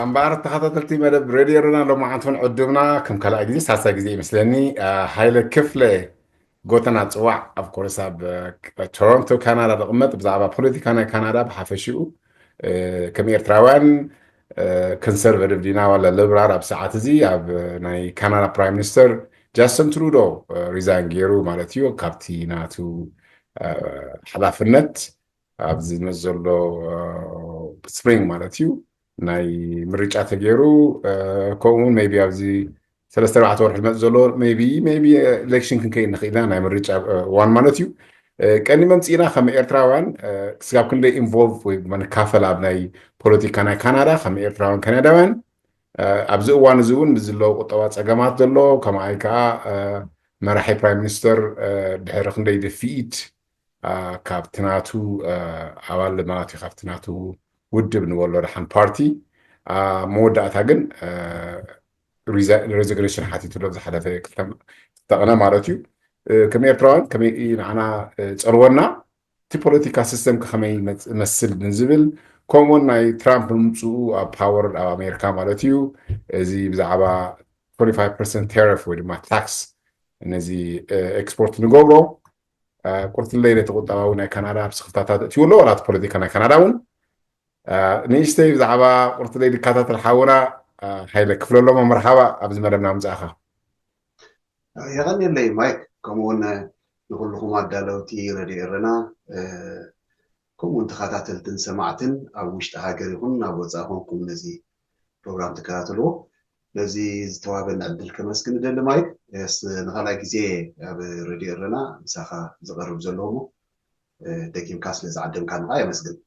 ኣምባር ተኸታተልቲ መደብ ሬድዮ ኤረና ሎማዓንቱን ዕዱምና ከም ካልኣይ ግዜ ሳልሳይ ግዜ ይመስለኒ። ሃይለ ክፍለ ጎተና ጽዋዕ ኣብ ኮርስ ኣብ ቶሮንቶ ካናዳ ዝቕመጥ ብዛዕባ ፖለቲካ ናይ ካናዳ ብሓፈሽኡ ከም ኤርትራውያን ኮንሰርቨቲቭ ዲና ዋላ ልብራር ኣብ ሰዓት እዚ ኣብ ናይ ካናዳ ፕራይም ሚኒስተር ጃስትን ትሩዶ ሪዛይን ገይሩ ማለት እዩ ካብቲ ናቱ ሓላፍነት ኣብዚ ዝመፅ ዘሎ ስፕሪንግ ማለት እዩ ናይ ምርጫ ተገይሩ ከምኡውን ቢ ኣብዚ ሰለስተ ኣርባዕተ ወርሒ ዝመፅ ዘሎ ቢ ቢ ኤሌክሽን ክንከይድ ንኽእል ኢና ናይ ምርጫ ዋን ማለት እዩ ቀኒ መምፅእና ከም ኤርትራውያን ስጋብ ክንደይ ኢንቮልቭ ወይ ንካፈል ኣብ ናይ ፖለቲካ ናይ ካናዳ ከም ኤርትራውያን ካናዳውያን ኣብዚ እዋን እዚ እውን ብዝለዉ ቁጠባ ፀገማት ዘሎ ከማይ ከዓ መራሒ ፕራይም ሚኒስተር ድሕሪ ክንደይ ድፍኢት ካብቲ ናቱ ኣባል ማለት እዩ ካብቲ ናቱ ውድብ ንበሎ ደሓን ፓርቲ መወዳእታ ግን ሬዚግኔሽን ሓቲቱ ሎ ዝሓለፈ ክልተቕነ ማለት እዩ ከም ኤርትራውያን ከመይ ንዓና ፀልወና እቲ ፖለቲካ ሲስተም ከመይ መስል ንዝብል ከምኡውን ናይ ትራምፕ ምምፅኡ ኣብ ፓወር ኣብ ኣሜሪካ ማለት እዩ እዚ ብዛዕባ ርፍ ወይ ድማ ታክስ ነዚ ኤክስፖርት ንገብሮ ቁርትለይ ነቲ ቁጠባዊ ናይ ካናዳ ኣብ ስክፍታታት እትዩ ኣሎ ዋላ ፖለቲካ ናይ ካናዳ እውን ንእሽተይ ብዛዕባ ቁርትለይ ዝካታተል ሓውና ሃይለ ክፍለሎም መርሓባ ኣብዚ መደብና ምፅእኻ የቐንየለይ ማይክ ከምኡውን ንኩልኹም ኣዳለውቲ ረድዮ ኤረና ከምኡውን ተኸታተልትን ሰማዕትን ኣብ ውሽጢ ሃገር ይኹን ናብ ወፃኢ ኮንኩም ነዚ ፕሮግራም ትከታተልዎ ነዚ ዝተዋበኒ ዕድል ከመስግን እደሊ ማይክ ንካልኣይ ግዜ ኣብ ረድዮ ኤረና ምሳኻ ዝቐርብ ዘለዎሞ ደጊምካ ስለ ዝዓደምካ ንኻ የመስግን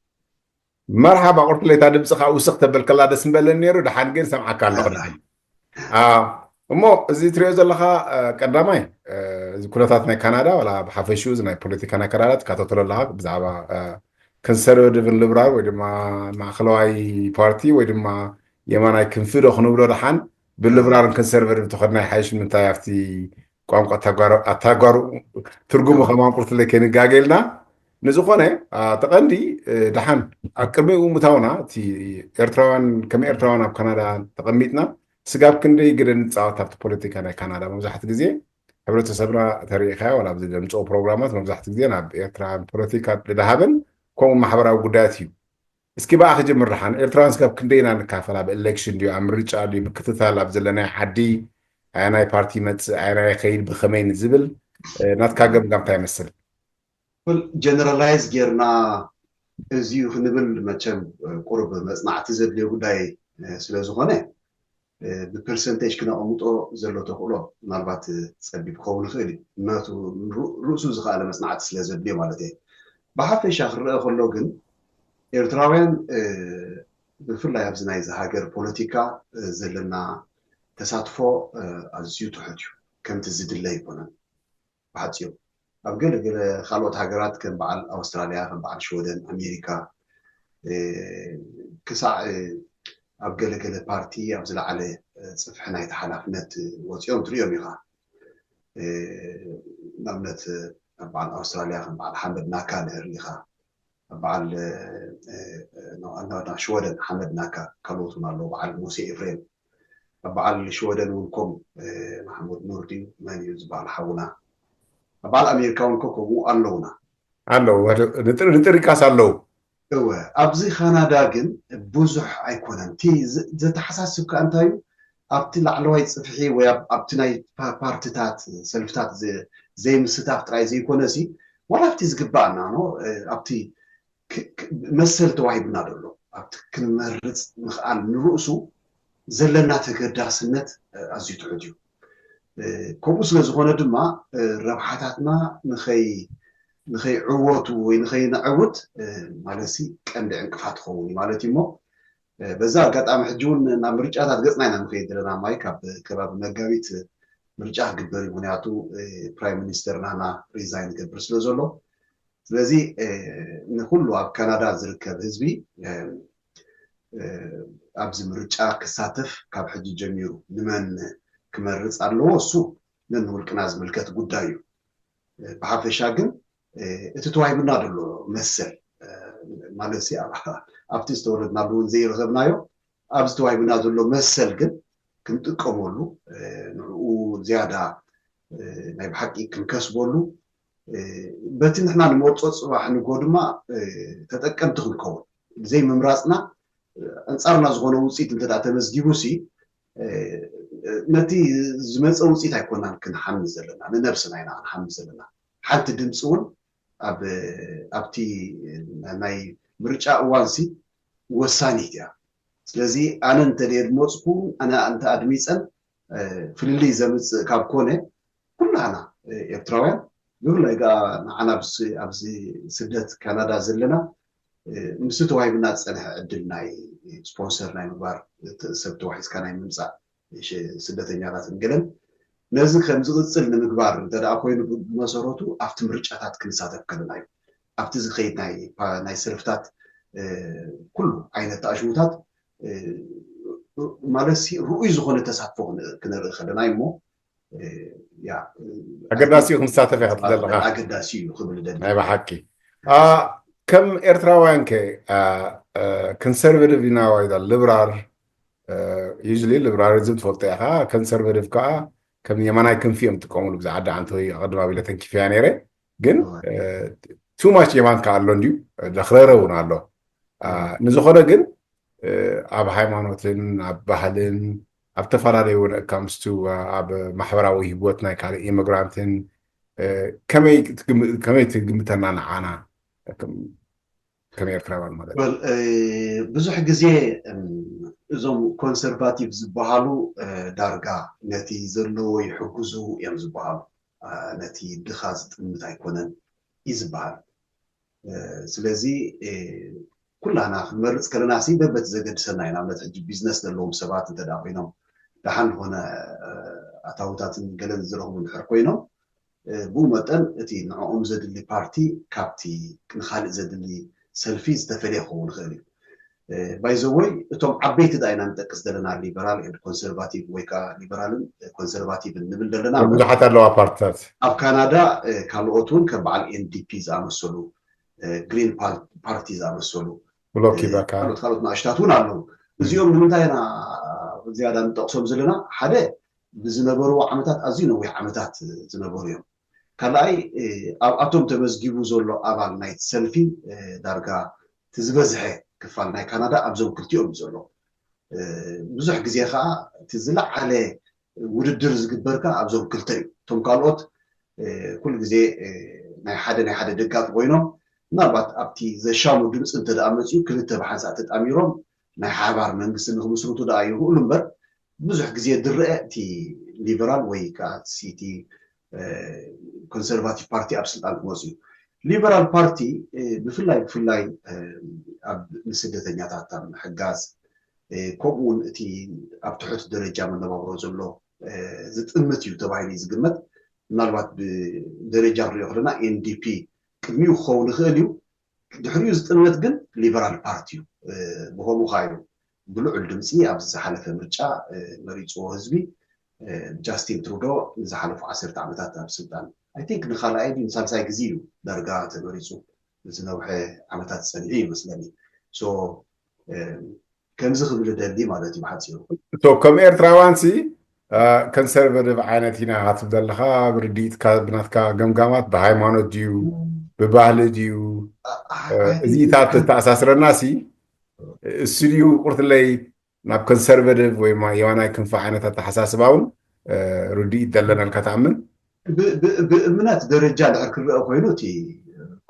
መርሓባ ቁርትለይታ ድምፅኻ ውስኽ ተበልከላ ደስ ምበለኒ ነይሩ ድሓን ግን ሰምዓካ ኣለኹ እሞ እዚ ትሪኦ ዘለኻ ቀዳማይ እዚ ኩነታት ናይ ካናዳ ዋላ ብሓፈሽኡ እዚ ናይ ፖለቲካ ናይ ካናዳ ትካተተሎ ኣለኻ ብዛዕባ ኮንሰርቨቲቭን ልብራል ወይ ድማ ማእኸለዋይ ፓርቲ ወይ ድማ የማናይ ክንፊ ዶ ክንብሎ ደሓን ብልብራልን ኮንሰርቨቲቭ ተኸድና ይሓይሽ ምንታይ ኣብቲ ቋንቋ ኣታጓሩ ትርጉሙ ከማን ቁርትለይ ከይንጋገልና ንዝኾነ ተቐንዲ ደሓን ኣብ ቅድሚኡ ምታውና እቲ ኤርትራውያን ከም ኤርትራውያን ኣብ ካናዳ ተቐሚጥና ስጋብ ክንደይ ግደ ንፃወት ኣብቲ ፖለቲካ ናይ ካናዳ መብዛሕቲ ግዜ ሕብረተሰብና ተሪኢኻዮ ዋላ ኣብዚ ዘምፅኦ ፕሮግራማት መብዛሕቲ ግዜ ናብ ኤርትራ ፖለቲካ ድሃበን ከምኡ ማሕበራዊ ጉዳያት እዩ እስኪ ብኣ ክጅምር ደሓን ኤርትራውያን ስጋብ ክንደይና ንካፈል ኣብ ኤሌክሽን ድዩ ኣብ ምርጫ ድዩ ምክትታል ኣብ ዘለናይ ዓዲ ኣየናይ ፓርቲ ይመፅእ ኣየናይ ይኸይድ ብኸመይ ንዝብል ናትካ ገምጋምታ ይመስል ጀነራላይዝ ጌርና እዚዩ ክንብል መቸም ቁርብ መፅናዕቲ ዘድልዮ ጉዳይ ስለ ዝኾነ ብፐርሰንቴጅ ክነቐምጦ ዘሎ ተኽእሎ ምናልባት ፀቢብ ክኸውን ይኽእል እዩ ምክንያቱ ርእሱ ዝኸኣለ መፅናዕቲ ስለ ዘድልዮ ማለት እየ ብሓፈሻ ክረአ ከሎ ግን ኤርትራውያን ብፍላይ ኣብዚ ናይዚ ሃገር ፖለቲካ ዘለና ተሳትፎ ኣዝዩ ትሑት እዩ ከምቲ ዝድለ ኣይኮነን ብሓፂሩ ኣብ ገለገለ ካልኦት ሃገራት ከም በዓል ኣውስትራልያ ከም በዓል ሽወደን ኣሜሪካ ክሳዕ ኣብ ገለገለ ፓርቲ ኣብ ዝለዓለ ፅፍሒ ናይቲ ሓላፍነት ወፂኦም ትሪኦም ኢኻ ንኣብነት ኣብ በዓል ኣውስትራልያ ከም በዓል ሓመድ ናካ ንህር ኢኻ ኣብ በዓል ሽወደን ሓመድ ናካ ካልኦት እውን ኣለዉ በዓል ሙሴ ኤፍሬም ኣብ በዓል ሽወደን እውን ከም ማሕሙድ ኑር ድዩ መን እዩ ዝበሃል ሓውና ኣብ በዓል ኣሜሪካ እውን ከምኡ ኣለውና ኣለዉ ንጥሪካስ ኣለዉ እወ ኣብዚ ካናዳ ግን ብዙሕ ኣይኮነን እቲ ዘተሓሳስብካ እንታይ እዩ ኣብቲ ላዕለዋይ ፅፍሒ ወይ ኣብቲ ናይ ፓርትታት ሰልፍታት ዘይምስታፍ ጥራይ ዘይኮነ ሲ ዋላ ኣብቲ ዝግባኣና ኣብቲ መሰል ተዋሂቡና ዘሎ ኣብቲ ክንመርፅ ምኽኣል ንርእሱ ዘለና ተገዳስነት ኣዝዩ ትሑት እዩ ከምኡ ስለ ዝኾነ ድማ ረብሓታትና ንኸይዕወቱ ወይ ንኸይነዕውት ማለት ቀንዲ ዕንቅፋት ትኸውን እዩ ማለት እዩ እሞ በዛ ኣጋጣሚ ሕጂ እውን ናብ ምርጫታት ገፅና ኢና ንኸይድ ዘለና ማይ ካብ ከባቢ መጋቢት ምርጫ ክግበር እዩ ምክንያቱ ፕራይም ሚኒስተር ናና ሪዛይን ይገብር ስለ ዘሎ ስለዚ ንኩሉ ኣብ ካናዳ ዝርከብ ህዝቢ ኣብዚ ምርጫ ክሳተፍ ካብ ሕጂ ጀሚሩ ንመን ክመርፅ ኣለዎ እሱ ነንውልቅና ዝምልከት ጉዳይ እዩ ብሓፈሻ ግን እቲ ተዋሂቡና ዘሎ መሰል ማለት ኣብቲ ዝተወለድናሉ እውን ዘይረኸብናዮ ኣብዚ ተዋሂቡና ዘሎ መሰል ግን ክንጥቀመሉ፣ ንዕኡ ዝያዳ ናይ ብሓቂ ክንከስበሉ፣ በቲ ንሕና ንመርጾ ጽባሕ ንጎ ድማ ተጠቀምቲ ክንከውን፣ ብዘይ ምምራጽና ኣንጻርና ዝኾነ ውፅኢት እንተ ተመዝጊቡ ሲ፣ ነቲ ዝመፀ ውፅኢት ኣይኮናን ክንሓሚ ዘለና፣ ንነብስና ኢና ክንሓሚ ዘለና። ሓንቲ ድምፂ እውን ኣብቲ ናይ ምርጫ እዋን ሲ ወሳኒት እያ። ስለዚ ኣነ እንተ ድመፅኩ፣ ኣነ እንተ ኣድሚፀን፣ ፍልልይ ዘምፅእ ካብ ኮነ፣ ኩላና ኤርትራውያን፣ ብፍላይ ከዓ ንዓና ኣብዚ ስደት ካናዳ ዘለና፣ ምስቲ ተዋሂብና ዝፀንሐ ዕድል ናይ ስፖንሰር ናይ ምግባር፣ ሰብ ተዋሒዝካ ናይ ምምፃእ ስደተኛታትን ገለን፣ ነዚ ከም ዝቕፅል ንምግባር እንተ ደኣ ኮይኑ፣ ብመሰረቱ ኣብቲ ምርጫታት ክንሳተፍ ከለና እዩ። ኣብቲ ዝኸይድ ናይ ሰልፍታት፣ ኩሉ ዓይነት ተኣሽሙታት ማለት ርኡይ ዝኾነ ተሳትፎ ክነርኢ ከለና እዩ እሞ፣ ኣገዳሲ እዩ ክንሳተፍ ኢኻ ዘለኻ። ኣገዳሲ እዩ ክብል ደሊ። ናይ ብሓቂ ከም ኤርትራውያን ከ፣ ኮንሰርቬቲቭ ኢና ወይ ሊብራል? ዩዝሊ ሊብራሊዝም ትፈልጦ ኢኻ። ኮንሰርቬቲቭ ከዓ ከም የማናይ ክንፊ እዮም ዝጥቀሙሉ። ብዛዕባ ዓዲ ዓንተ ወይ ኣቐድም ኣቢለ ተንኪፈያ ነይረ። ግን ቱ ማች የማን ከዓ ኣሎ እንድዩ፣ ደኽረረ እውን ኣሎ። ንዝኾነ ግን ኣብ ሃይማኖትን ኣብ ባህልን ኣብ ተፈላለዩ ወደ እካ ምስቱ ኣብ ማሕበራዊ ህይወት ናይ ካልእ ኢሚግራንትን ከመይ ትግምተና ንዓና ከም ኤርትራውያን ማለት? ብዙሕ ግዜ እዞም ኮንሰርቫቲቭ ዝበሃሉ ዳርጋ ነቲ ዘለዎ ይሕግዙ እዮም ዝበሃሉ። ነቲ ድኻ ዝጥምት ኣይኮነን እዩ ዝበሃል። ስለዚ ኩላና ክንመርፅ ከለና ሲ በበቲ ዘገድሰና እዩ። ንኣብነት ሕጂ ቢዝነስ ዘለዎም ሰባት እንተ ደኣ ኮይኖም፣ ደሓን ዝኾነ ኣታውታትን ገለን ዝረኽቡ እንድሕር ኮይኖም፣ ብኡ መጠን እቲ ንዕኦም ዘድሊ ፓርቲ ካብቲ ንኻልእ ዘድሊ ሰልፊ ዝተፈለየ ክኸውን ይኽእል እዩ። ባይዘወይ እቶም ዓበይቲ ዳ ኢና ንጠቅስ ዘለና፣ ሊበራል ኤንድ ኮንሰርቫቲቭ ወይ ከዓ ሊበራልን ኮንሰርቫቲቭን ንብል ዘለና። ብዙሓት ኣለዋ ፓርትታት ኣብ ካናዳ። ካልኦት እውን ከም በዓል ኤንዲፒ ዝኣመሰሉ፣ ግሪን ፓርቲ ዝኣመሰሉ፣ ብሎክ ይበካ ካልኦት ካልኦት ንኣሽታት እውን ኣለዉ። እዚኦም ንምንታይ ኢና ዝያዳ ንጠቕሶም ዘለና? ሓደ ብዝነበርዎ ዓመታት ኣዝዩ ነዊሕ ዓመታት ዝነበሩ እዮም። ካልኣይ ኣብኣቶም ተመዝጊቡ ዘሎ ኣባል ናይቲ ሰልፊ ዳርጋ እቲ ዝበዝሐ ክፋል ናይ ካናዳ ኣብዞም ክልቲኦም እዩ ዘሎ። ብዙሕ ግዜ ከዓ እቲ ዝለዓለ ውድድር ዝግበር ከዓ ኣብዞም ክልተ እዩ። እቶም ካልኦት ኩሉ ግዜ ናይ ሓደ ናይ ሓደ ደጋፊ ኮይኖም፣ ምናልባት ኣብቲ ዘሻሙ ድምፂ እንተ ደኣ መፅኡ ክልተ ብሓንሳእ ተጣሚሮም ናይ ሓባር መንግስቲ ንክምስርቱ ደኣ ይኽእሉ እምበር፣ ብዙሕ ግዜ ዝረአ እቲ ሊበራል ወይ ከዓ ሲቲ ኮንሰርቫቲቭ ፓርቲ ኣብ ስልጣን ክመፁ እዩ። ሊበራል ፓርቲ ብፍላይ ብፍላይ ኣብ ንስደተኛታት ኣብ ምሕጋዝ፣ ከምኡ እውን እቲ ኣብ ትሑት ደረጃ መነባብሮ ዘሎ ዝጥምት እዩ ተባሂሉ እዩ ዝግመት። ምናልባት ብደረጃ ክንሪኦ ከለና ኤንዲፒ ቅድሚኡ ክኸውን ይኽእል እዩ። ድሕሪኡ ዝጥምት ግን ሊበራል ፓርቲ እዩ። ብኸምኡ ከዓ እዩ ብልዑል ድምፂ ኣብዚ ዝሓለፈ ምርጫ መሪፅዎ ህዝቢ። ጃስቲን ትሩዶ ንዝሓለፉ ዓሰርተ ዓመታት ኣብ ስልጣን፣ ኣይ ቲንክ ንኻልኣይ ድዩ ንሳልሳይ ግዜ እዩ ዳርጋ ተመሪፁ፣ ዝነውሐ ዓመታት ዝፀንሑ ይመስለኒ። ከምዚ ክብል እደሊ ማለት እዩ ብሓፂሩ። ከም ኤርትራውያን ሲ ኮንሰርቨቲቭ ዓይነት ኢና ትብል ዘለኻ፣ ብርድኢትካ ብናትካ ገምጋማት ብሃይማኖት ድዩ ብባህሊ ድዩ እዚታት ተኣሳስረና ሲ እሱ ድዩ ቁርትለይ ናብ ኮንሰርቨቲቭ ወይ የማናይ ክንፊ ዓይነት ኣተሓሳስባ እውን ርድኢት ዘለና ኢልካ ትኣምን? ብእምነት ደረጃ ድሕር ክረአ ኮይኑ እቲ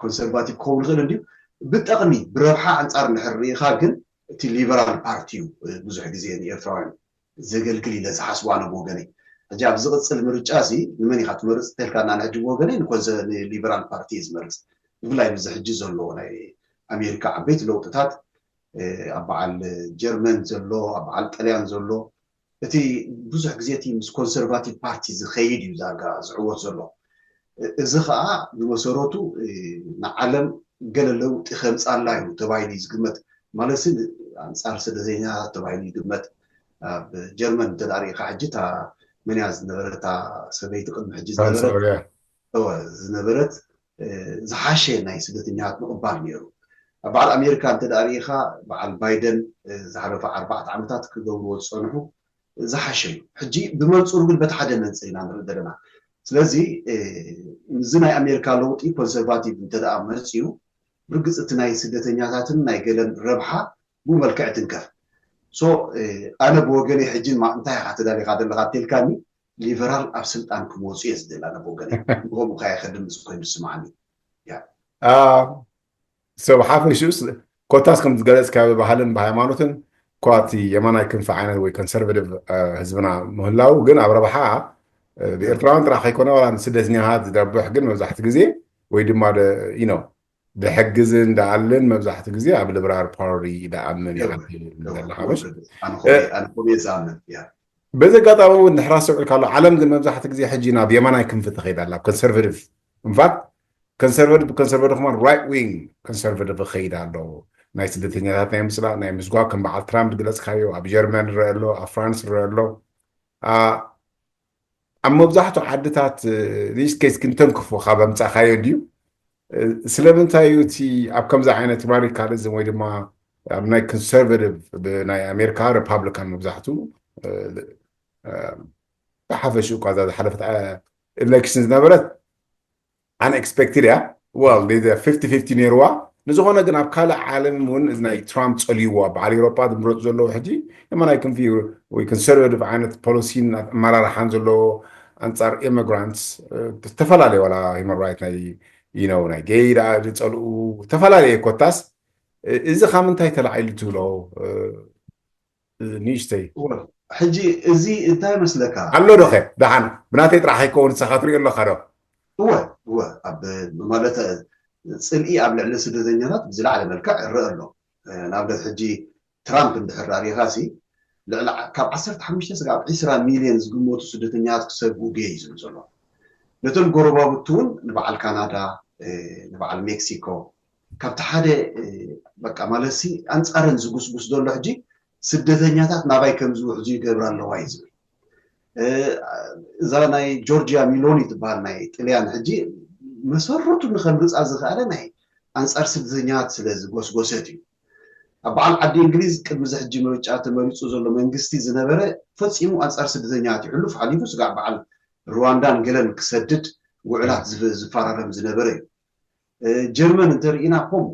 ኮንሰርቫቲቭ ክኸውን ይኽእል እንድዩ። ብጠቕሚ ብረብሓ ኣንፃር እንድሕር ርኢኻ ግን እቲ ሊበራል ፓርቲ እዩ ብዙሕ ግዜ ንኤርትራውያን ዘገልግል ኢለ ዝሓስቡ ኣነ ብወገነይ። ሕጂ ኣብ ዝቕፅል ምርጫ ሲ ንመን ኢኻ ትመርፅ ተልካ እና ንሕጂ ብወገነይ ንኮንሰ ንሊበራል ፓርቲ እየ ዝመርፅ። ብፍላይ ብዚ ሕጂ ዘለዎ ናይ ኣሜሪካ ዓበይቲ ለውጥታት ኣብ በዓል ጀርመን ዘሎ ኣብ በዓል ጠልያን ዘሎ እቲ ብዙሕ ግዜ እቲ ምስ ኮንሰርቫቲቭ ፓርቲ ዝኸይድ እዩ ዳርጋ ዝዕወት ዘሎ። እዚ ከዓ ብመሰረቱ ንዓለም ገለ ለውጢ ከምፅኣላ እዩ ተባሂሉ እዩ ዝግመት። ማለት ኣንፃር ስደተኛታት ተባሂሉ ይግመት። ኣብ ጀርመን እንተ ሪኢካ ሕጂ እታ መንያ ዝነበረታ ሰበይቲ ቅድሚ ሕጂ ዝነበረት ዝሓሸ ናይ ስደተኛታት ምቕባል ነይሩ። በዓል ኣሜሪካ እንተ ደኣ ርኢኻ፣ በዓል ባይደን ዝሓለፈ ኣርባዕተ ዓመታት ክገብርዎ ዝፀንሑ ዝሓሸ እዩ። ሕጂ ብመንፅሩ ግን በቲ ሓደ መንፅር ኢና ንርኢ ዘለና። ስለዚ እዚ ናይ ኣሜሪካ ለውጢ ኮንሰርቫቲቭ እንተ ደኣ መፅዩ፣ ብርግፅ እቲ ናይ ስደተኛታትን ናይ ገለን ረብሓ ብኡ መልክዕ ትንከፍ። ሶ ኣነ ብወገነይ ሕጂ እንታይ ኢኻ ተዳሊኻ ዘለኻ ተልካኒ፣ ሊበራል ኣብ ስልጣን ክመፁ እየ ዝደሊ ኣነ ብወገነይ። ከምኡ ከኣ ከድምፅ ኮይኑ ዝስማዓኒ። ሰብ ሓፈሽኡስ ኮታስ ከም ዝገለፅካዮ ብባህልን ብሃይማኖትን እኳ እቲ የማናይ ክንፊ ዓይነት ወይ ኮንሰርቫቲቭ ህዝብና ምህላው ግን ኣብ ረብሓ ብኤርትራውያን ጥራሕ ከይኮነ ዋላ ንስደተኛታት ዝደብሕ ግን መብዛሕቲ ግዜ ወይ ድማ you know ድሕግዝን ደኣልን መብዛሕቲ ግዜ ኣብ ሊበራል ፓርቲ ደኣምን ይሓንቲ ዘለካ። በዚ ኣጋጣሚ እውን ንሕራ ኣስተውዒልካ ኣሎ፣ ዓለም ግን መብዛሕቲ ግዜ ሕጂ ናብ የማናይ ክንፊ ትኸይድ ኣላ፣ ኮንሰርቫቲቭ። ኢንፋክት ኮንሰርቫቲቭ ኮንሰርቫቲቭ ከማን ራይት ዊንግ ኮንሰርቫቲቭ ይኸይድ ኣሎ። ናይ ስደተኛታት ናይ ምስላ ናይ ምስጓ ከም በዓል ትራምፕ ዝግለፅካዮ ኣብ ጀርመን ይረአ ኣሎ፣ ኣብ ፍራንስ ይረአ ኣሎ። ኣብ መብዛሕትኡ ዓድታት ኒስ ኬስ ክንተንክፎ ካብ ኣምፃእካዮ ድዩ? ስለምንታይ እዩ እቲ ኣብ ከምዚ ዓይነት ራዲካሊዝም ወይ ድማ ኣብ ናይ ኮንሰርቫቲቭ ብናይ ኣሜሪካ ሪፓብሊካን መብዛሕትኡ ብሓፈሽኡ እኳ እዛ ዝሓለፈት ኤሌክሽን ዝነበረት ኣንኤክስፔክትድ እያ። ል ፊፍቲ ፊፍቲ ነይርዋ። ንዝኾነ ግን ኣብ ካልእ ዓለም እውን እዚ ናይ ትራምፕ ፀልይዎ ኣብ በዓል ኤሮጳ ዝምረፁ ዘለዉ ሕጂ የማናይ ክንፊ ወይ ኮንሰርቫቲቭ ዓይነት ፖሊሲን ኣመራርሓን ዘለዎ ኣንፃር ኢሚግራንትስ ዝተፈላለየ ዋላ ሂማን ራይት ናይ you know ናይ ጌይ ደኣ ዝፀልኡ ዝተፈላለየ ኮታስ እዚ ካብ ምንታይ ተላዒሉ ትብሎ? ንእሽተይ ሕጂ እዚ እንታይ መስለካ ኣሎ ዶ ኸ ደሓን ብናተይ ጥራሕ ከይከውን ንስኻ ትሪኦ ኣለኻ ዶ? እወ እወ ኣብ ማለት ፅልኢ ኣብ ልዕሊ ስደተኛታት ብዝለዓለ መልክዕ ይረአ ኣሎ። ንኣብነት ሕጂ ትራምፕ እንድሕር ዳሪኻ ሲ ልዕሊ ካብ ዓሰርተ ሓሙሽተ ስጋብ ዕስራ ሚልዮን ዝግመቱ ስደተኛታት ክሰግኡ ገየ እዩ ዝብል ዘሎ። ነቶም ጎረባብቱ እውን ንበዓል ካናዳ ንበዓል ሜክሲኮ ካብቲ ሓደ በቃ ማለት ሲ ኣንፃረን ዝጉስጉስ ዘሎ ሕጂ ስደተኛታት ናባይ ከም ዝውሕዙ ይገብራ ኣለዋ እዩ ዝብል። እዛ ናይ ጆርጂያ ሚሎኒ ትበሃል ናይ ጥልያን ሕጂ መሰረቱ ንከምርፃ ዝኽኣለ ናይ ኣንፃር ስደተኛታት ስለ ዝጎስጎሰት እዩ። ኣብ በዓል ዓዲ እንግሊዝ ቅድሚ እዚ ሕጂ ምርጫ ተመሪፁ ዘሎ መንግስቲ ዝነበረ ፈፂሙ ኣንፃር ስደተኛታት እዩ። ሕሉፍ ሓሊፉ ስጋዕ በዓል ሩዋንዳን ገለን ክሰድድ ውዕላት ዝፈራረም ዝነበረ እዩ። ጀርመን እንተርኢና ከምኡ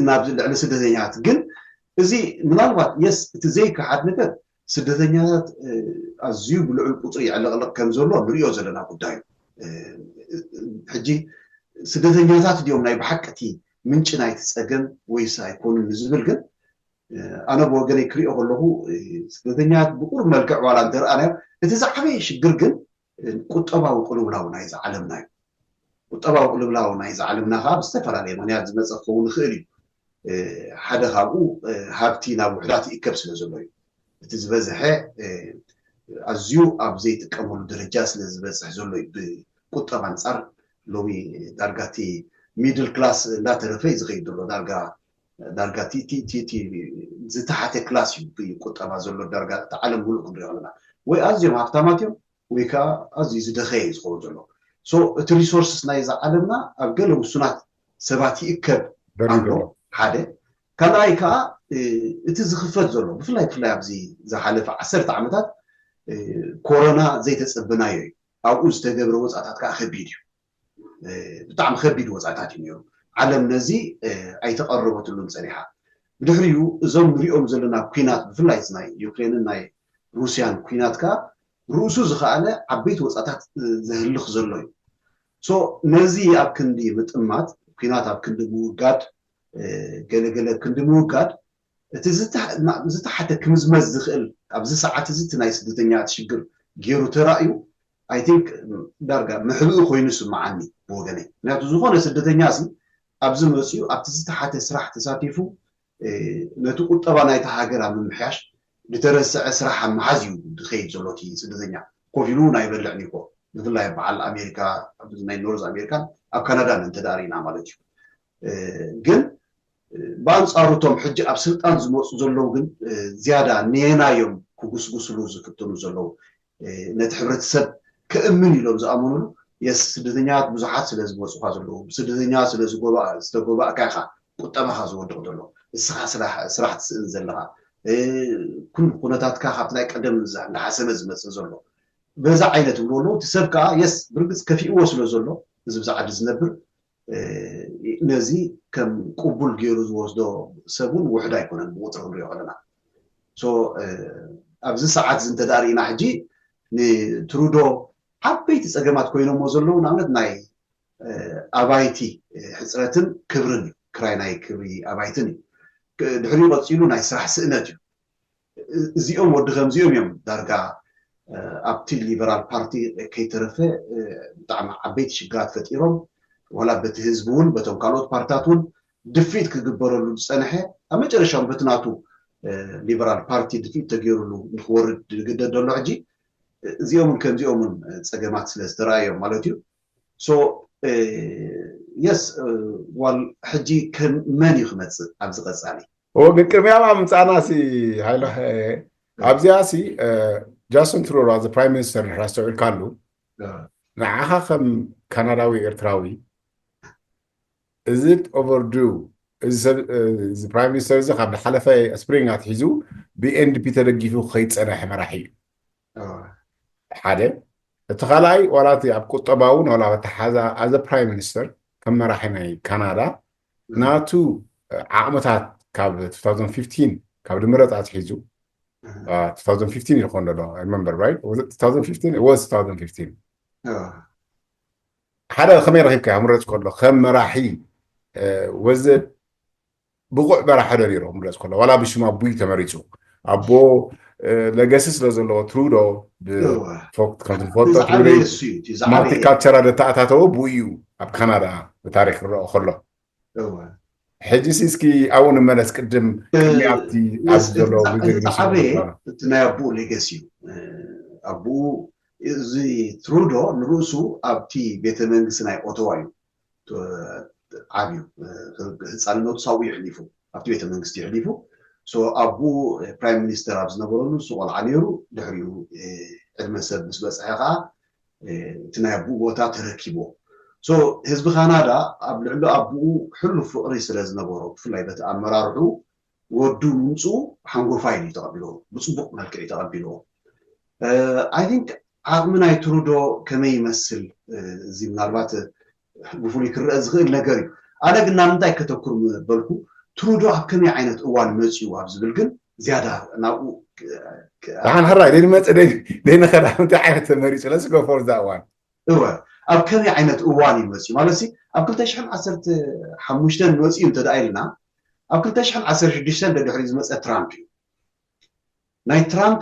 ናብ ልዕሊ ስደተኛታት ግን እዚ ምናልባት የስ እቲ ዘይከሓድ ነገር ስደተኛታት ኣዝዩ ብልዑል ቁፅሪ የዕለቕልቕ ከም ዘሎ ንሪኦ ዘለና ጉዳይ እዩ። ሕጂ ስደተኛታት ድዮም ናይ ብሓቂ እቲ ምንጪ ናይቲ ፀገም ወይስ ኣይኮኑን ንዝብል ግን ኣነ ብወገነይ ክሪኦ ከለኹ ስደተኛታት ብቁሩብ መልክዕ ዋላ እንተረኣናዮ እቲ ዝዓበየ ሽግር ግን ቁጠባዊ ቅልውላው ናይዚ ዓለምና እዩ። ቁጠባዊ ቅልውላው ናይዚ ዓለምና ከዓ ብዝተፈላለየ ምክንያት ዝመፀ ክኸውን ይኽእል እዩ። ሓደ ካብኡ ሃብቲ ናብ ውሕዳት ይእከብ ስለ ዘሎ እዩ። እቲ ዝበዝሐ ኣዝዩ ኣብ ዘይጥቀመሉ ደረጃ ስለ ዝበፅሕ ዘሎ እዩ። ብቁጠባ ኣንፃር ሎሚ ዳርጋ እቲ ሚድል ክላስ እንዳተረፈ እዩ ዝኸይድ ዘሎ። ዳርጋ ዳርጋ እቲ ዝተሓተ ክላስ እዩ ቁጠባ ዘሎ ዳርጋ እቲ ዓለም ሙሉእ ክንሪኦ ኣለና። ወይ ኣዝዮም ሃብታማት እዮም ወይ ከዓ ኣዝዩ ዝደኸየ እዩ ዝኸውን ዘሎ። ሶ እቲ ሪሶርስስ ናይዛ ዓለምና ኣብ ገለ ውሱናት ሰባት ይእከብ ኣሎ ሓደ። ካልኣይ ከዓ እቲ ዝኽፈት ዘሎ ብፍላይ ብፍላይ ኣብዚ ዝሓለፈ ዓሰርተ ዓመታት ኮሮና ዘይተፀበናዮ እዩ። ኣብኡ ዝተገብረ ወፃታት ከዓ ከቢድ እዩ። ብጣዕሚ ከቢድ ወፃታት እዩ ነይሩ። ዓለም ነዚ ኣይተቐረበትሉን ፀኒሓ። ብድሕሪኡ እዞም ንሪኦም ዘለና ኩናት ብፍላይ ናይ ዩክሬንን ናይ ሩስያን ኩናት ከዓ ርእሱ ዝኸኣለ ዓበይቲ ወፃታት ዘህልኽ ዘሎ እዩ። ሶ ነዚ ኣብ ክንዲ ምጥማት ኩናት ኣብ ክንዲ ምውጋድ ገለገለ ክንዲ ምውጋድ እቲ ዝተሓተ ክምዝመዝ ዝኽእል ኣብዚ ሰዓት እዚ እቲ ናይ ስደተኛታት ሽግር ገይሩ ተራእዩ ኣይ ቲንክ ዳርጋ መሕብኢ ኮይኑ ስምዓኒ ብወገነይ። ምክንያቱ ዝኾነ ስደተኛ ሲ ኣብዚ መፅኡ ኣብቲ ዝተሓተ ስራሕ ተሳቲፉ ነቲ ቁጠባ ናይታ ሃገር ኣብ ምምሕያሽ ዝተረስዐ ስራሕ ኣብ ምሓዝ እዩ ዝኸይድ ዘሎ እቲ ስደተኛ። ኮፍ ኢሉ እውን ኣይበልዕን እዩ እኮ። ብፍላይ በዓል ኣሜሪካ ናይ ኖርዝ ኣሜሪካን ኣብ ካናዳን እንተደኣ ርኢና ማለት እዩ። ግን ብኣንፃሩ እቶም ሕጂ ኣብ ስልጣን ዝመፁ ዘለዉ ግን ዝያዳ ነየናዮም ክጉስጉስሉ ዝፍትኑ ዘለዉ ነቲ ሕብረተሰብ ከእምን ኢሎም ዝኣመኑሉ የስ ስደተኛታት ብዙሓት ስለ ዝመፁኻ ዘለዉ፣ ብስደተኛታት ስለ ዝጎባ- ዝተጎባእካ ኢኻ ቁጠባኻ ዝወድቕ ዘሎ። እስኻ ስራሕ ስራሕ ትስእን ዘለኻ፣ እ፣ ኩሉ ኩነታትካ ካብቲ ናይ ቀደም ዝዛ- እንዳሓሰመ ዝመፅእ ዘሎ። በዛ ዓይነት ይብሉ ኣለዉ። እቲ ሰብ ከዓ የስ ብርግፅ ከፊእዎ ስለ ዘሎ፣ እዚ ብዛ ዓዲ ዝነብር፣ እ፣ ነዚ ከም ቅቡል ገይሩ ዝወስዶ ሰብ እውን ውሕድ ኣይኮነን፣ ብቁፅሪ ክንሪኦ ከለና። ሶ ኣብዚ ሰዓት እዚ እንተዳ ርኢና ሕጂ ንትሩዶ ዓበይቲ ፀገማት ኮይኖሞ ዘለዉ ንኣብነት ናይ ኣባይቲ ሕፅረትን ክብርን እዩ። ክራይ ናይ ክብሪ ኣባይትን እዩ። ድሕሪኡ ቀፂሉ ናይ ስራሕ ስእነት እዩ። እዚኦም ወዲ ከምዚኦም እዮም ዳርጋ ኣብቲ ሊበራል ፓርቲ ከይተረፈ ብጣዕሚ ዓበይቲ ሽግራት ፈጢሮም፣ ዋላ በቲ ህዝቢ እውን በቶም ካልኦት ፓርታት እውን ድፊት ክግበረሉ ዝፀንሐ፣ ኣብ መጨረሻ እውን በቲ ናቱ ሊበራል ፓርቲ ድፊት ተገይሩሉ ንክወርድ ዝግደድ ዘሎ። ሕጂ እዚኦምን ከምዚኦምን ፀገማት ስለ ዝተረኣዮም ማለት እዩ። ሶ የስ ዋል ሕጂ ከም መን እዩ ክመፅእ ኣብዚ ቀፃሊ? እዎ ግን ቅድሚያ ምምፃእና ሲ ሃይለ ኣብዚኣ ሲ ጃስትን ትሩዶ ኣዘ ፕራይም ሚኒስተር ንሕር ኣስተውዒልካሉ ንዓኻ ከም ካናዳዊ ኤርትራዊ is it overdue? እዚ ሰብ እዚ ፕራይም ሚኒስተር እዚ ካብ ዝሓለፈ ስፕሪንግ ኣትሒዙ ብኤንዲፒ ተደጊፉ ከይፀነሐ መራሒ እዩ። ሓደ እቲ ካልኣይ ዋላ እቲ ኣብ ቁጠባ እውን ዋላ በተሓዛ ኣዘ ፕራይም ሚኒስተር ከም መራሒ ናይ ካናዳ ናቱ ዓቕምታት ካብ two thousand fifteen ካብ ድምረፅ ኣትሒዙ two thousand fifteen ይኾን ዘሎ remember right was it two thousand fifteen it was two thousand fifteen ሓደ ከመይ ረኺብካ ምረፅ ከሎ ከም መራሒ ወዘ ብቑዕ መራሒ ዶ ነይሩ ምረፅ ከሎ ዋላ ብሽም ኣቡይ ተመሪፁ ኣቦ ለገሲ ስለ ዘለዎ ትሩዶ ከም ትፈልጦ ማልቲካልቸራል ዘተኣታተወ ብኡ እዩ ኣብ ካናዳ ብታሪክ ክረኦ ከሎ ሕጂ ሲ እስኪ ኣብኡ ንመለስ ቅድም ቅድሚ ኣብቲ ኣብዚ ዘሎ ዝዓበየ እቲ ናይ ኣቦኡ ሌገሲ እዩ። ኣቦኡ እዚ ትሩዶ ንርእሱ ኣብቲ ቤተ መንግስቲ ናይ ኦቶዋ እዩ ዓብዩ። ህፃንነቱ ሳብኡ የሕሊፉ ኣብቲ ቤተ መንግስቲ የሕሊፉ። ኣቦኡ ፕራይም ሚኒስተር ኣብ ዝነበረሉ ንሱ ቆልዓ ነይሩ። ድሕሪኡ ዕድመ ሰብ ምስ በፅሐ ከዓ እቲ ናይ ኣቦኡ ቦታ ተረኪብዎ። ህዝቢ ካናዳ ኣብ ልዕሊ ኣቦኡ ሕሉፍ ፍቕሪ ስለ ዝነበሮ ብፍላይ በቲ ኣመራርሑ ወዱ ምምፅኡ ሓንጎፋይ እዩ ተቐቢልዎ፣ ብፅቡቕ መልክዕ እዩ ተቐቢልዎ። ኣይ ቲንክ ዓቕሚ ናይ ትሩዶ ከመይ ይመስል እዚ ምናልባት ብፍሉይ ክረአ ዝኽእል ነገር እዩ። ኣነ ግን ናብ ምንታይ ከተኩር ምበልኩ ትሩዶ ኣብ ከመይ ዓይነት እዋን መፅኡ ኣብ ዝብል ግን ዝያዳ ናብኡ ደሓን ሕራይ ደይንመፅእ ደይንኸዳ ምንታይ ዓይነት ተመሪፁ ለስጎ ፎር ዛ እዋን እወ ኣብ ከመይ ዓይነት እዋን እዩ መፅኡ ማለት ሲ ኣብ ክልተ ሽሕን ዓሰርተ ሓሙሽተን መፅኡ እንተ ደኣ ኢልና ኣብ ክልተ ሽሕን ዓሰርተ ሽዱሽተን ደድሕሪ ዝመፀ ትራምፕ እዩ። ናይ ትራምፕ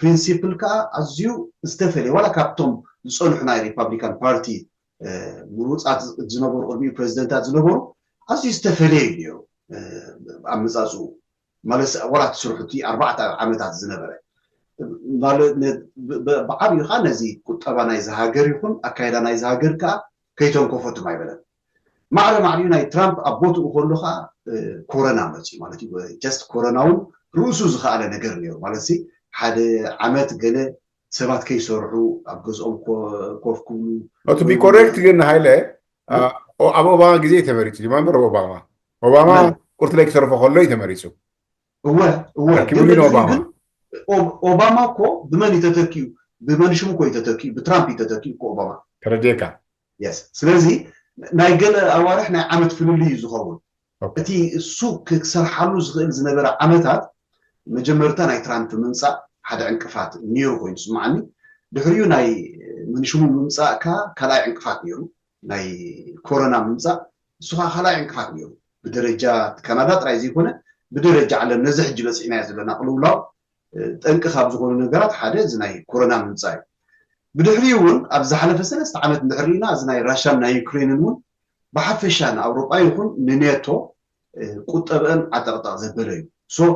ፕሪንሲፕል ከዓ ኣዝዩ ዝተፈለየ ዋላ ካብቶም ዝፀንሑ ናይ ሪፓብሊካን ፓርቲ ምሩፃት ዝነበሩ ቅድሚኡ ፕሬዚደንታት ዝነበሩ ኣዝዩ ዝተፈለየ እዩ ነይሩ ኣመፃፅኡ ማለት ዋላ እቲ ስርሑ እቲ ኣርባዕተ ዓመታት ዝነበረ ብዓብዩ ከዓ ነዚ ቁጠባ ናይዚ ሃገር ይኹን ኣካይዳ ናይዚ ሃገር ከዓ ከይተንኮፈ ትም ኣይበለን። ማዕረ ማዕሪኡ ናይ ትራምፕ ኣብ ቦትኡ ከሎ ከዓ ኮረና መፅዩ ማለት እዩ። ጀስት ኮረና እውን ርእሱ ዝኸኣለ ነገር ነይሩ ማለት ሓደ ዓመት ገለ ሰባት ከይሰርሑ ኣብ ገዝኦም ኮፍ ክብሉ ቱ ቢ ኮሬክት ግን ሃይለ ኣብ ኦባማ ግዜ ተመሪፁ ሪመምበር ኦባማ ኦባማ ቁርት ላይ ክሰርፎ ከሎ እዩ ተመሪፁ እወ እወ ኦባማ ኦባማ እኮ ብመን ይተተኪዩ ብመን ሽሙ እኮ ይተተኪዩ ብትራምፕ ይተተኪዩ እኮ ኦባማ ተረዲየካ የስ ስለዚ ናይ ገለ ኣዋርሕ ናይ ዓመት ፍልልይ እዩ ዝኸውን እቲ እሱ ክሰርሓሉ ዝኽእል ዝነበረ ዓመታት መጀመርታ ናይ ትራምፕ ምምፃእ ሓደ ዕንቅፋት ነይሩ ኮይኑ ስማዓኒ ድሕሪኡ ናይ መንሽሙ ምምፃእ ካ ካልኣይ ዕንቅፋት ነይሩ ናይ ኮሮና ምምፃእ እሱ ከዓ ካልኣይ ዕንቅፋት ነይሩ ብደረጃ ካናዳ ጥራይ ዘይኮነ ብደረጃ ዓለም ነዚ ሕጂ በፂሕናዮ ዘለና ቅልውላው ጠንቂ ካብ ዝኾኑ ነገራት ሓደ እዚ ናይ ኮሮና ምምፃእ እዩ። ብድሕሪኡ እውን ኣብ ዝሓለፈ ሰለስተ ዓመት እንድሕር ርኢና እዚ ናይ ራሻን ናይ ዩክሬንን እውን ብሓፈሻ ንኣውሮጳ ይኹን ንኔቶ ቁጠበአን ዓጠቕጠቕ ዘበለ እዩ። ሶ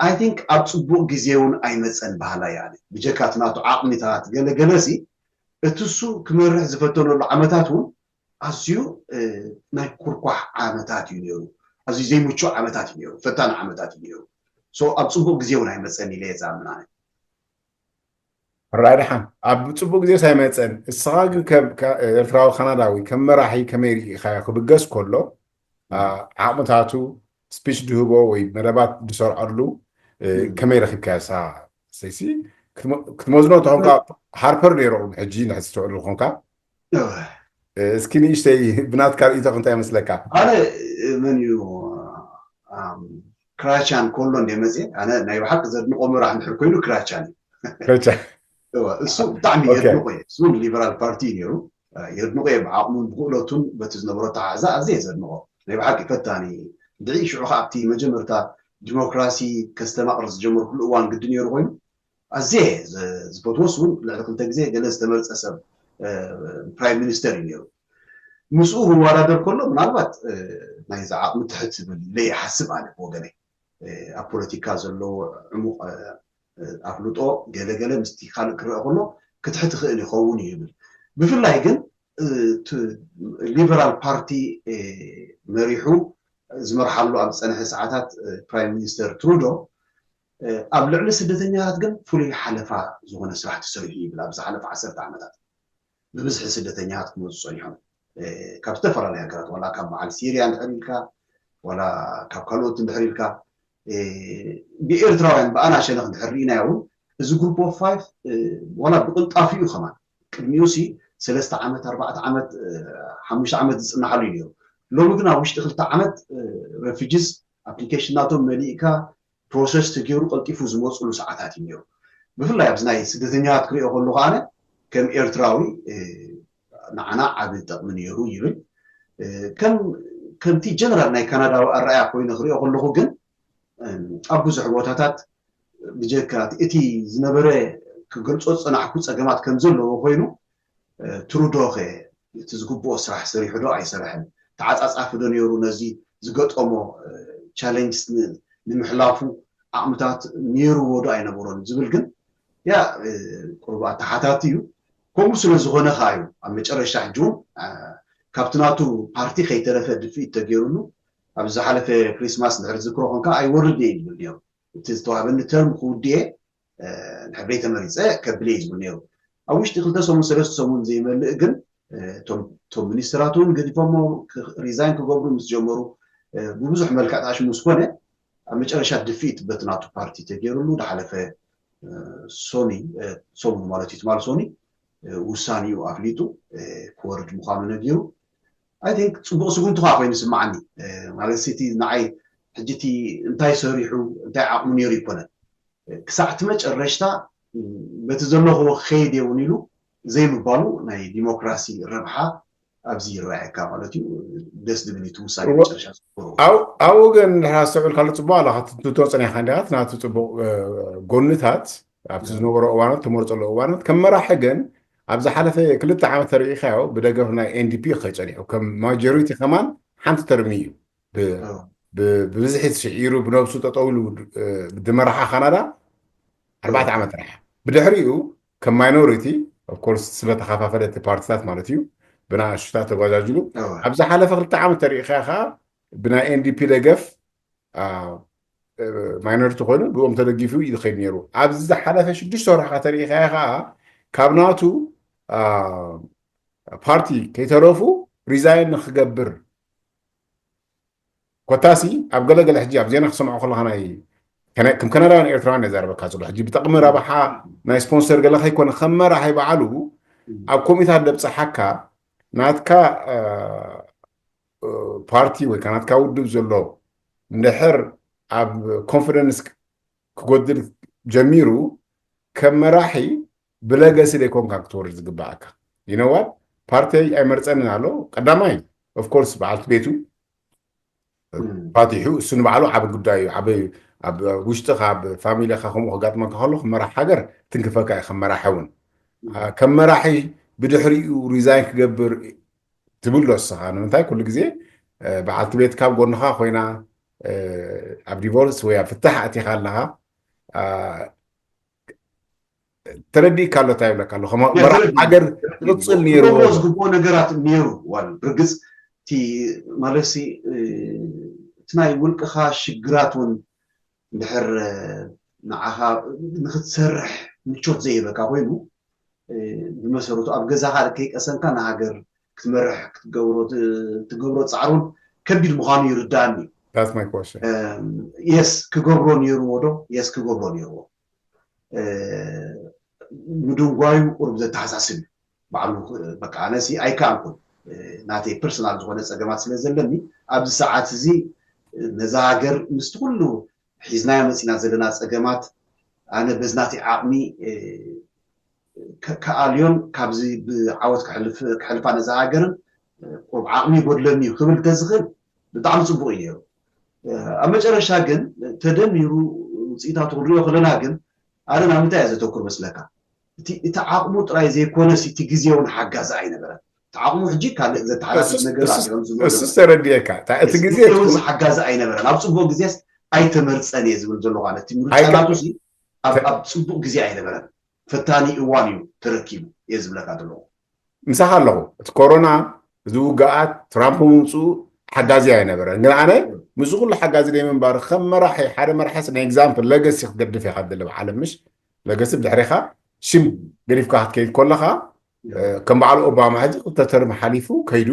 ኣይ ቲንክ ኣብ ፅቡቕ ግዜ እውን ኣይመፀን በሃላይ ኣነ ብጀካ እቲ ናቱ ዓቕሚታት ገለገለ ሲ እቲ እሱ ክመርሕ ዝፈተነሉ ዓመታት እውን ኣዝዩ ናይ ኩርኳሕ ዓመታት እዩ ነይሩ። ኣዝዩ ዘይምቹ ዓመታት እዩ ነይሩ፣ ፈታኒ ዓመታት እዩ ነይሩ። ሶ ኣብ ፅቡቕ ግዜ እውን ኣይመፀን ኢለ እየ ዝኣምን ኣነ። ሕራይ ደሓን ኣብ ጽቡቅ ግዜስ ኣይመጸን። እስኻ ግን ከም ኤርትራዊ ካናዳዊ ከም መራሒ ከመይ ርኢኻዮ? ክብገስ ከሎ ዓቕምታቱ ስፒች ድህቦ ወይ መደባት ድሰርዐሉ ከመይ ረኪብካዮ? ሳ ሰይሲ ክትመዝኖ እንተኾንካ ሃርፐር ነይሮም ሕጂ ንሕዝትውዕሉ ኮንካ እስኪ ንእሽተይ ብናትካ ርእይቶ ክንታይ ይመስለካ? ኣነ መን እዩ ክራቻን ከሎ እንደ መፅእ ኣነ ናይ ብሓቂ ዘድንቆ መራሕ ምሕር ኮይኑ ክራቻን እዩ። እሱ ብጣዕሚ የድንቆ እየ። እሱ ሊበራል ፓርቲ እዩ ነይሩ። የድንቆ እየ ብዓቕሙን ብክእለቱን በቲ ዝነበሮ ተሓዛ ኣዘየ ዘድንቆ ናይ ብሓቂ ፈታኒ ድዒ ሽዑ ከዓ ኣብቲ መጀመርታ ዲሞክራሲ ከስተማቕር ዝጀመርኩሉ እዋን ግዲ ነይሩ ኮይኑ ኣዘየ ዝፈትዎስ እውን ልዕሊ ክልተ ግዜ ገለ ዝተመርፀ ሰብ ፕራይም ሚኒስተር እዩ ነይሩ። ምስኡ ክወዳደር ከሎ ምናልባት ናይዚ ዓቕሚ ትሕት ዝብል ኢለ ይሓስብ ኣነ ብወገነይ። ኣብ ፖለቲካ ዘለዎ ዕሙቕ ኣፍልጦ ገለገለ ምስቲ ካልእ ክረአ ከሎ ክትሕት ክእል ይኸውን እዩ ይብል። ብፍላይ ግን ሊበራል ፓርቲ መሪሑ ዝመርሓሉ ኣብ ዝፀንሐ ሰዓታት ፕራይም ሚኒስተር ትሩዶ ኣብ ልዕሊ ስደተኛታት ግን ፍሉይ ሓለፋ ዝኾነ ስራሕ ተሰሪሑ ይብል። ኣብ ዝሓለፈ ዓሰርተ ዓመታት ብብዝሒ ስደተኛታት ክመፁ ፀኒሖም። ካብ ዝተፈላለዩ ሃገራት ዋላ ካብ በዓል ሲርያ እንድሕር ኢልካ ዋላ ካብ ካልኦት እንድሕር ኢልካ ብኤርትራውያን ብኣና ሸነኽ እንድሕር ርኢናዮ እውን እዚ ግሩፕ ኦፍ ፋይቭ ዋላ ብቅልጣፊኡ ከማን ቅድሚኡ ሲ ሰለስተ ዓመት ኣርባዕተ ዓመት ሓሙሽተ ዓመት ዝፅናሓሉ እዩ ነይሩ። ሎሚ ግን ኣብ ውሽጢ ክልተ ዓመት ረፊጅስ ኣፕሊኬሽን ናቶም መሊእካ ፕሮሰስ ተገይሩ ቀልጢፉ ዝመፅሉ ሰዓታት እዩ ነይሩ። ብፍላይ ኣብዚ ናይ ስደተኛታት ክሪኦ ከሉ ከዓነ ከም ኤርትራዊ ንዓና ዓብ ጠቕሚ ነይሩ ይብል። ከምቲ ጀነራል ናይ ካናዳዊ ኣረኣያ ኮይነ ክሪኦ ከለኹ ግን ኣብ ብዙሕ ቦታታት ብጀካ እቲ ዝነበረ ክገልፆ ዝፀናሕኩ ፀገማት ከም ዘለዎ ኮይኑ ትሩዶ ከ እቲ ዝግብኦ ስራሕ ሰሪሑ ዶ ኣይሰረሐን? ተዓፃፃፊ ዶ ነይሩ ነዚ ዝገጠሞ ቻለንጅስ ንምሕላፉ ዓቕምታት ነይርዎ ዶ ኣይነበሮን ዝብል ግን ያ ቁሩብ ኣተሓታቲ እዩ። ከምኡ ስለ ዝኾነ ከዓ እዩ ኣብ መጨረሻ ሕጂ እውን ካብቲ ናቱ ፓርቲ ከይተረፈ ድፍኢት ተገይሩሉ ኣብ ዝሓለፈ ክሪስማስ ድሕሪ ዝክሮ ኮንካ ኣይወርድ እየ ይብል ነይሩ። እቲ ዝተዋህበኒ ተርም ክውድየ ድሕር ተመሪፀ ከብለ እዩ ዝብል ነይሩ። ኣብ ውሽጢ ክልተ ሰሙን ሰለስተ ሰሙን ዘይመልእ ግን እቶም ሚኒስትራት እውን ገዲፎሞ ሪዛይን ክገብሩ ምስ ጀመሩ ብብዙሕ መልክዕ ተኣሽሙ ምስ ኮነ ኣብ መጨረሻ ድፍኢት በቲ ናቱ ፓርቲ ተገይሩሉ ዝሓለፈ ሶኒ ሰሙን ማለት እዩ ትማል ሶኒ ውሳኒኡ ኣፍሊጡ ክወርድ ምዃኑ ነጊሩ። ኣይ ቲንክ ፅቡቅ ስጉምቲ ከዓ ኮይኑ ስማዓኒ ማለት እቲ ንዓይ ሕጂ እቲ እንታይ ሰሪሑ እንታይ ዓቕሙ ነይሩ ይኮነን ክሳዕ እቲ መጨረሽታ በቲ ዘለኹዎ ክኸይድ የውን ኢሉ ዘይምባሉ ናይ ዲሞክራሲ ረብሓ ኣብዚ ይረኣየካ ማለት እዩ። ደስ ዝብል እቲ ውሳኔ መጨረሻ ዝገብሩ ኣብ ወገን ድሕር ኣስተውዕል ካልእ ፅቡቅ ኣለካ ትንትቶ ፀኒኻ እንዲኻ ናቱ ፅቡቅ ጎንታት ኣብቲ ዝነበሮ እዋናት ተመርፀሉ እዋናት ከም መራሒ ግን ኣብ ዝሓለፈ ክልተ ዓመት ተሪኢኻዮ ብደገፍ ናይ ኤንዲፒ ከይፀኒሑ ከም ማጆሪቲ ከማን ሓንቲ ተርሚ እዩ ብብዝሒ ስዒሩ ብነብሱ ጠጠው ኢሉ ዝመርሓ ካናዳ ኣርባዕተ ዓመት ጥራሕ ብድሕሪኡ ከም ማይኖሪቲ ኦፍኮርስ ስለተኸፋፈለ እቲ ፓርቲታት ማለት እዩ ብናእሽታት ተጓጃጅሉ ኣብ ዝሓለፈ ክልተ ዓመት ተሪኢኻ ከዓ ብናይ ኤንዲፒ ደገፍ ማይኖሪቲ ኮይኑ ብኦም ተደጊፉ ይኸይድ ነይሩ። ኣብዚ ዝሓለፈ ሽዱሽተ ወርሒ ከተሪኢኻዮ ከዓ ካብ ናቱ ፓርቲ ከይተረፉ ሪዛይን ንክገብር ኮታሲ ኣብ ገለገለ ሕጂ ኣብ ዜና ክሰምዖ ከለካ ናይ ከም ከናዳውያን ኤርትራውያን የዛረበካ ዘሎ ሕጂ ብጠቕሚ ረብሓ ናይ ስፖንሰር ገለ ከይኮነ ከም መራሒ በዓሉ ኣብ ኮሚታት ደብፅሓካ ናትካ ፓርቲ ወይ ከዓ ናትካ ውድብ ዘሎ እንድሕር ኣብ ኮንፊደንስ ክጎድል ጀሚሩ ከም መራሒ ብለገሲ ዘይኮንካ ክትወርድ ዝግባኣካ ይነዋት ፓርቲይ ኣይመርፀንን ኣሎ ቀዳማይ ኦፍኮርስ በዓልቲ ቤቱ ፋቲሑ እሱ ንባዕሉ ዓብ ጉዳይ እዩ ዓብ ኣብ ውሽጥካ ኣብ ፋሚሊካ ከምኡ ከጋጥመካ ከሎ ክመራሕ ሃገር ትንክፈካ እዩ ከመራሕ እውን ከም መራሒ ብድሕሪኡ ሪዛይን ክገብር ትብሎ እስኻ ንምንታይ ኩሉ ግዜ በዓልቲ ቤትካ ኣብ ጎንኻ ኮይና ኣብ ዲቮርስ ወይ ኣብ ፍታሕ ኣቲኻ ኣለኻ ተረዲእካ ኣሎ እንታይ ይብለካ ኣሎ መራሕ ሃገር ክቕፅል ነይሩ ዝግብኦ ነገራት ነይሩ ዋል ርግፅ እቲ ማለት እቲ ናይ ውልቅኻ ሽግራት እውን እንድሕር ንዓኻ ንክትሰርሕ ምቾት ዘይህበካ ኮይኑ፣ ብመሰረቱ ኣብ ገዛኻ ከይቀሰንካ ንሃገር ክትመርሕ ክትገብሮ ትገብሮ ፃዕሩን ከቢድ ምዃኑ ይርዳእኒ። That's my question. የስ ክገብሮ ነይርዎ ዶ? የስ ክገብሮ ነይርዎ። ምድንጓዩ ቁሩብ ዘተሓሳስብ እዩ። ባዕሉ በቃ ኣነሲ ኣይከኣልኩን። ናተይ ፐርሰናል ዝኾነ ፀገማት ስለ ዘለኒ ኣብዚ ሰዓት እዚ ነዛ ሃገር ምስቲ ኩሉ ሒዝናዮ መፂና ዘለና ፀገማት ኣነ በዝናተይ ዓቕሚ ከኣልዮን ካብዚ ብዓወት ክሕልፋ ነዛ ሃገርን ቁሩብ ዓቕሚ ይጎድለኒ እዩ ክብል እንተዝኽእል ብጣዕሚ ፅቡቅ እዩ ነይሩ። ኣብ መጨረሻ ግን ተደሚሩ ውፅኢታቱ ክንሪኦ ከለና ግን ኣነ ናብ ምንታይ እየ ዘተኩር መስለካ? እቲ ዓቕሙ ጥራይ ዘይኮነስ እቲ ግዜ እውን ሓጋዚ ኣይነበረን። እቲ ዓቕሙ ሕጂ ካልእ ዘተሓላልፍ ነገር ኣሎ። እሱ ተረዲኤካ እቲ ግዜ እውን ሓጋዚ ኣይነበረን። ኣብ ፅቡቅ ግዜስ ኣይተመርፀን እየ ዝብል ዘለኹ። ነቲ ምርጫ ናቱ ኣብ ፅቡቅ ግዜ ኣይነበረን። ፈታኒ እዋን እዩ ተረኪቡ እየ ዝብለካ ዘለኹ። ምሳኻ ኣለኹ። እቲ ኮሮና፣ እዚ ውግኣት፣ ትራምፕ ምምፅኡ ሓጋዚ ኣይነበረን። ግን ኣነ ምስዚ ኩሉ ሓጋዚ ናይ ምንባር ከም መራሒ ሓደ መራሒ ናይ example legacy ክትገድፍ ኢኻ ትደሊ ብዓለም ምሽ legacy ብድሕሪኻ ሽም ገዲፍካ ክትከይድ ከለኻ ከም በዓል ኦባማ ሕጂ ክልተ ተርም ሓሊፉ ከይዱ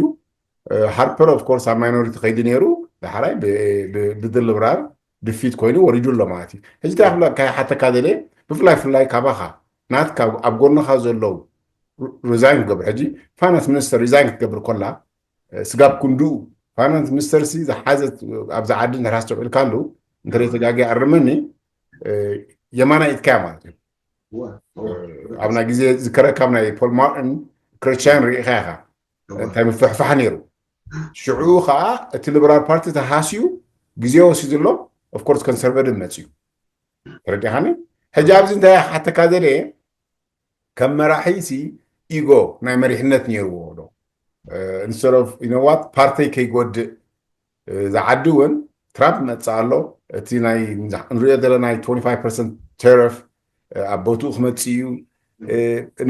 ሃርፐር of course ኣብ minority ከይዱ ነይሩ ዳሕራይ ብድልብራር ድፊት ኮይኑ ወሪዱ ኣሎ ማለት እዩ። ሕጂ እንታይ ክብለካ ይሓተካ ደለ ብፍላይ ፍላይ ካባኻ ናትካ ኣብ ጎንኻ ዘለዉ resign ክገብር ሕጂ finance minister resign ክትገብር ከላ ስጋብ ክንድኡ finance minister ሲ ዝሓዘት ኣብዚ ዓዲ ንራስ ተውዒልካሉ እንተ ተጋጊ ኣርመኒ የማና ኢትካያ ማለት እዩ። ኣብ ናይ ግዜ ዝከረካ ናይ ፖል ማርቲን ክረቻን ርኢኻ ኢኻ እንታይ ምፍሕፋሕ ነይሩ። ሽዑ ከዓ እቲ ሊበራል ፓርቲ ተሃስዩ ግዜ ወሲዱ ኣሎ። Of course conservative መፅዩ ተረዲኻኒ። ሕጂ ኣብዚ እንታይ ሓተካ ዘለ ከም መራሒ ሲ ኢጎ ናይ መሪሕነት ነይርዎ ዶ instead of you know what ፓርተይ ከይጎድእ ዝዓዲ እውን ትራምፕ መፅእ ኣሎ። እቲ ናይ ንሪኦ ዘለና ናይ twenty five percent tariff ኣብ ቦትኡ ክመፅእ እዩ።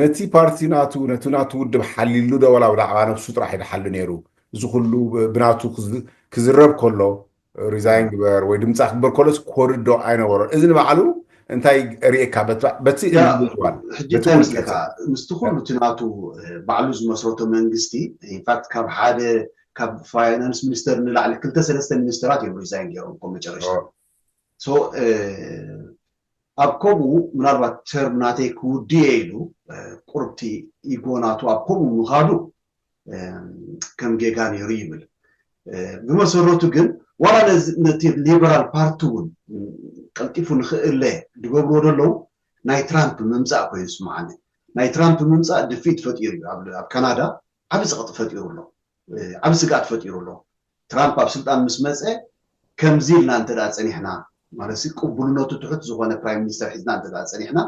ነቲ ፓርቲ ናቱ ነቲ ናቱ ውድብ ሓሊሉ ዶ ወላ ብዛዕባ ነብሱ ጥራሕ ይድሓሉ ነይሩ። እዚ ኩሉ ብናቱ ክዝረብ ከሎ resign ግበር ወይ ድምፃ ክግበር ከሎስ ክወርድ ዶ ኣይነበሮን? እዚ ንባዕሉ እንታይ ርእየካ በቲ ሕጂ እንታይ መስለካ ምስቲ ኩሉ እቲ ናቱ ባዕሉ ዝመስረቶ መንግስቲ ኢንፋክት ካብ ሓደ ካብ finance minister ንላዕሊ ክልተ ሰለስተ ሚኒስተራት እዮም resign ገይሮም ከም መጨረሻ so ኣብ ከምኡ ምናልባት term ናተይ ክውድየ ኢሉ ቁርብቲ ኢጎ ናቱ ኣብ ከምኡ ምኻዱ ከም ጌጋ ነይሩ ይብል። ብመሰረቱ ግን ዋላ ነቲ ሊበራል ፓርቲ እውን ቀልጢፉ ንክእለ ዝገብርዎ ዘለዉ ናይ ትራምፕ ምምፃእ ኮይኑ ይስምዓኒ። ናይ ትራምፕ ምምፃእ ድፊት ፈጢሩ እዩ። ኣብ ካናዳ ዓብ ፀቕጢ ፈጢሩ ኣሎ፣ ዓብ ስግኣት ፈጢሩ ኣሎ። ትራምፕ ኣብ ስልጣን ምስ መፀ ከምዚ ኢልና እንተ ፀኒሕና ማለት ቅቡልነቱ ትሑት ዝኾነ ፕራይም ሚኒስተር ሒዝና እንተ ፀኒሕና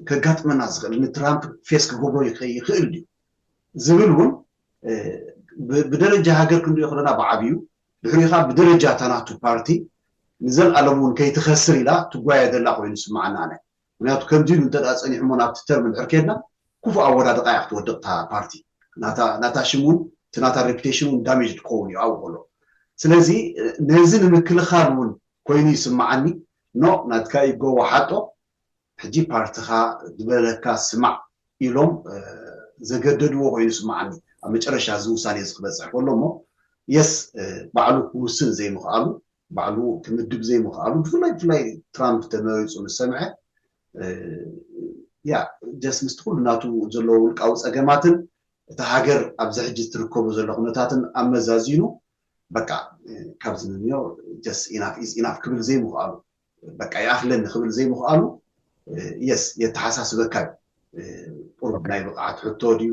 ከጋጥመና ዝኽእል ንትራምፕ ፌስ ክገብሮ ይኽእል ድዩ ዝብል እውን ብደረጃ ሃገር ክንሪኦ ከለና ብዓብዩ ድሕሪኡ ከዓ ብደረጃ እታ ናቱ ፓርቲ ንዘለኣለም እውን ከይትኸስር ኢላ ትጓየ ዘላ ኮይኑ ይስምዓና ኣነ። ምክንያቱ ከምዚ ኢሉ እንተ ፀኒሑ እሞ ናብቲ ተርም እንድሕር ከድና ክፉእ ኣወዳድቃ እያ ክትወድቕ እታ ፓርቲ ናታ ሽም እውን እቲ ናታ ሬፒቴሽን እውን ዳሜጅ ክኸውን እዩ ኣብኡ ከሎ ስለዚ ነዚ ንምክልኻል እውን ኮይኑ ይስምዓኒ። ኖ ናትካ ኢጎ ወሓጦ ሕጂ ፓርትኻ ዝበለካ ስማዕ ኢሎም ዘገደድዎ ኮይኑ ይስምዓኒ። ኣብ መጨረሻ እዚ ውሳኔ እዚ ክበፅሕ ከሎ እሞ የስ ባዕሉ ክውስን ዘይምኽኣሉ ባዕሉ ክምድብ ዘይምኽኣሉ ብፍላይ ብፍላይ ትራምፕ ተመሪፁ ምስ ሰምዐ ያ ጀስ ምስቲ ኩሉ ናቱ ዘለዎ ውልቃዊ ፀገማትን እታ ሃገር ኣብዚ ሕጂ ትርከቦ ዘሎ ኩነታትን ኣመዛዚኑ በቃ ካብዚ ንንዮ ጀስ ኢናፍ ኢዝ ኢናፍ ክብል ዘይምኽኣሉ በቃ ይኣኽለኒ ክብል ዘይምኽኣሉ የስ የተሓሳስበካ እዩ። ቁሩብ ናይ ብቕዓት ሕቶ ድዩ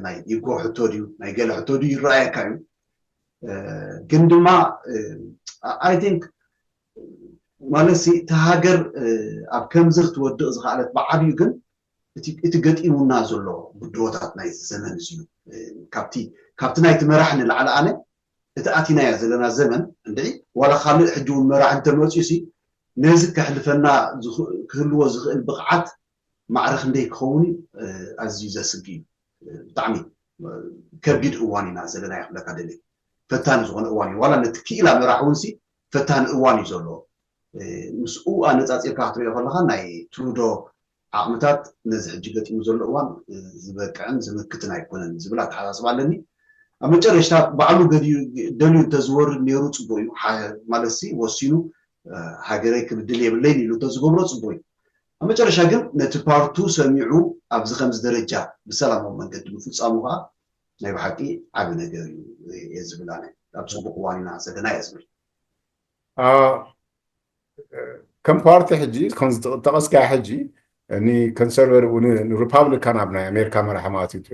ናይ ኢጎ ሕቶ ድዩ ናይ ገለ ሕቶ ድዩ ይረኣየካ እዩ። ግን ድማ I think ማለት ሲ እታ ሃገር ኣብ ከምዚ ክትወድቕ ዝኸኣለት ብዓብዩ ግን እቲ ገጢሙና ዘሎ ብድሆታት ናይ ዘመን እዚ እዩ። ካብቲ ናይቲ መራሕ ንላዕሊ ኣነ እቲ ኣቲናዮ ዘለና ዘመን እንድዒ ዋላ ካልእ ሕጂ እውን መራሕ እንተመፅዩ ሲ ነዚ ከሕልፈና ክህልዎ ዝኽእል ብቕዓት ማዕረ ክንደይ ክኸውን ኣዝዩ ዘስግ እዩ። ብጣዕሚ ከቢድ እዋን ኢና ዘለና ይኽብለካ ደሊ ፈታኒ ዝኾነ እዋን እዩ። ዋላ ነቲ ክኢላ መራሕ እውን ሲ ፈታኒ እዋን እዩ ዘሎ። ምስኡ ኣነፃፂርካ ክትሪኦ ከለካ ናይ ትሩዶ ዓቕምታት ነዚ ሕጂ ገጢሙ ዘሎ እዋን ዝበቅዕን ዝምክትን ኣይኮነን ዝብል ኣተሓሳስባ ኣለኒ። ኣብ መጨረሽታ ባዕሉ ገዲኡ ደልዩ እንተዝወርድ ነይሩ ፅቡቅ እዩ። ማለት ሲ ወሲኑ ሃገረይ ክብድል የብለይን ኢሉ እንተዝገብሮ ፅቡቅ እዩ። ኣብ መጨረሻ ግን ነቲ ፓርቱ ሰሚዑ ኣብዚ ከምዚ ደረጃ ብሰላማዊ መንገዲ ምፍፃሙ ከዓ ናይ ብሓቂ ዓቢ ነገር እዩ እየ ዝብል ኣነ። ኣብ ፅቡቅ እዋን ኢና ዘለና እየ ዝብል። ከም ፓርቲ ሕጂ ከም ዝጠቀስካያ ሕጂ ንኮንሰርቨቲቭ ንሪፓብሊካን ኣብ ናይ ኣሜሪካ መራሒ ማለት እዩ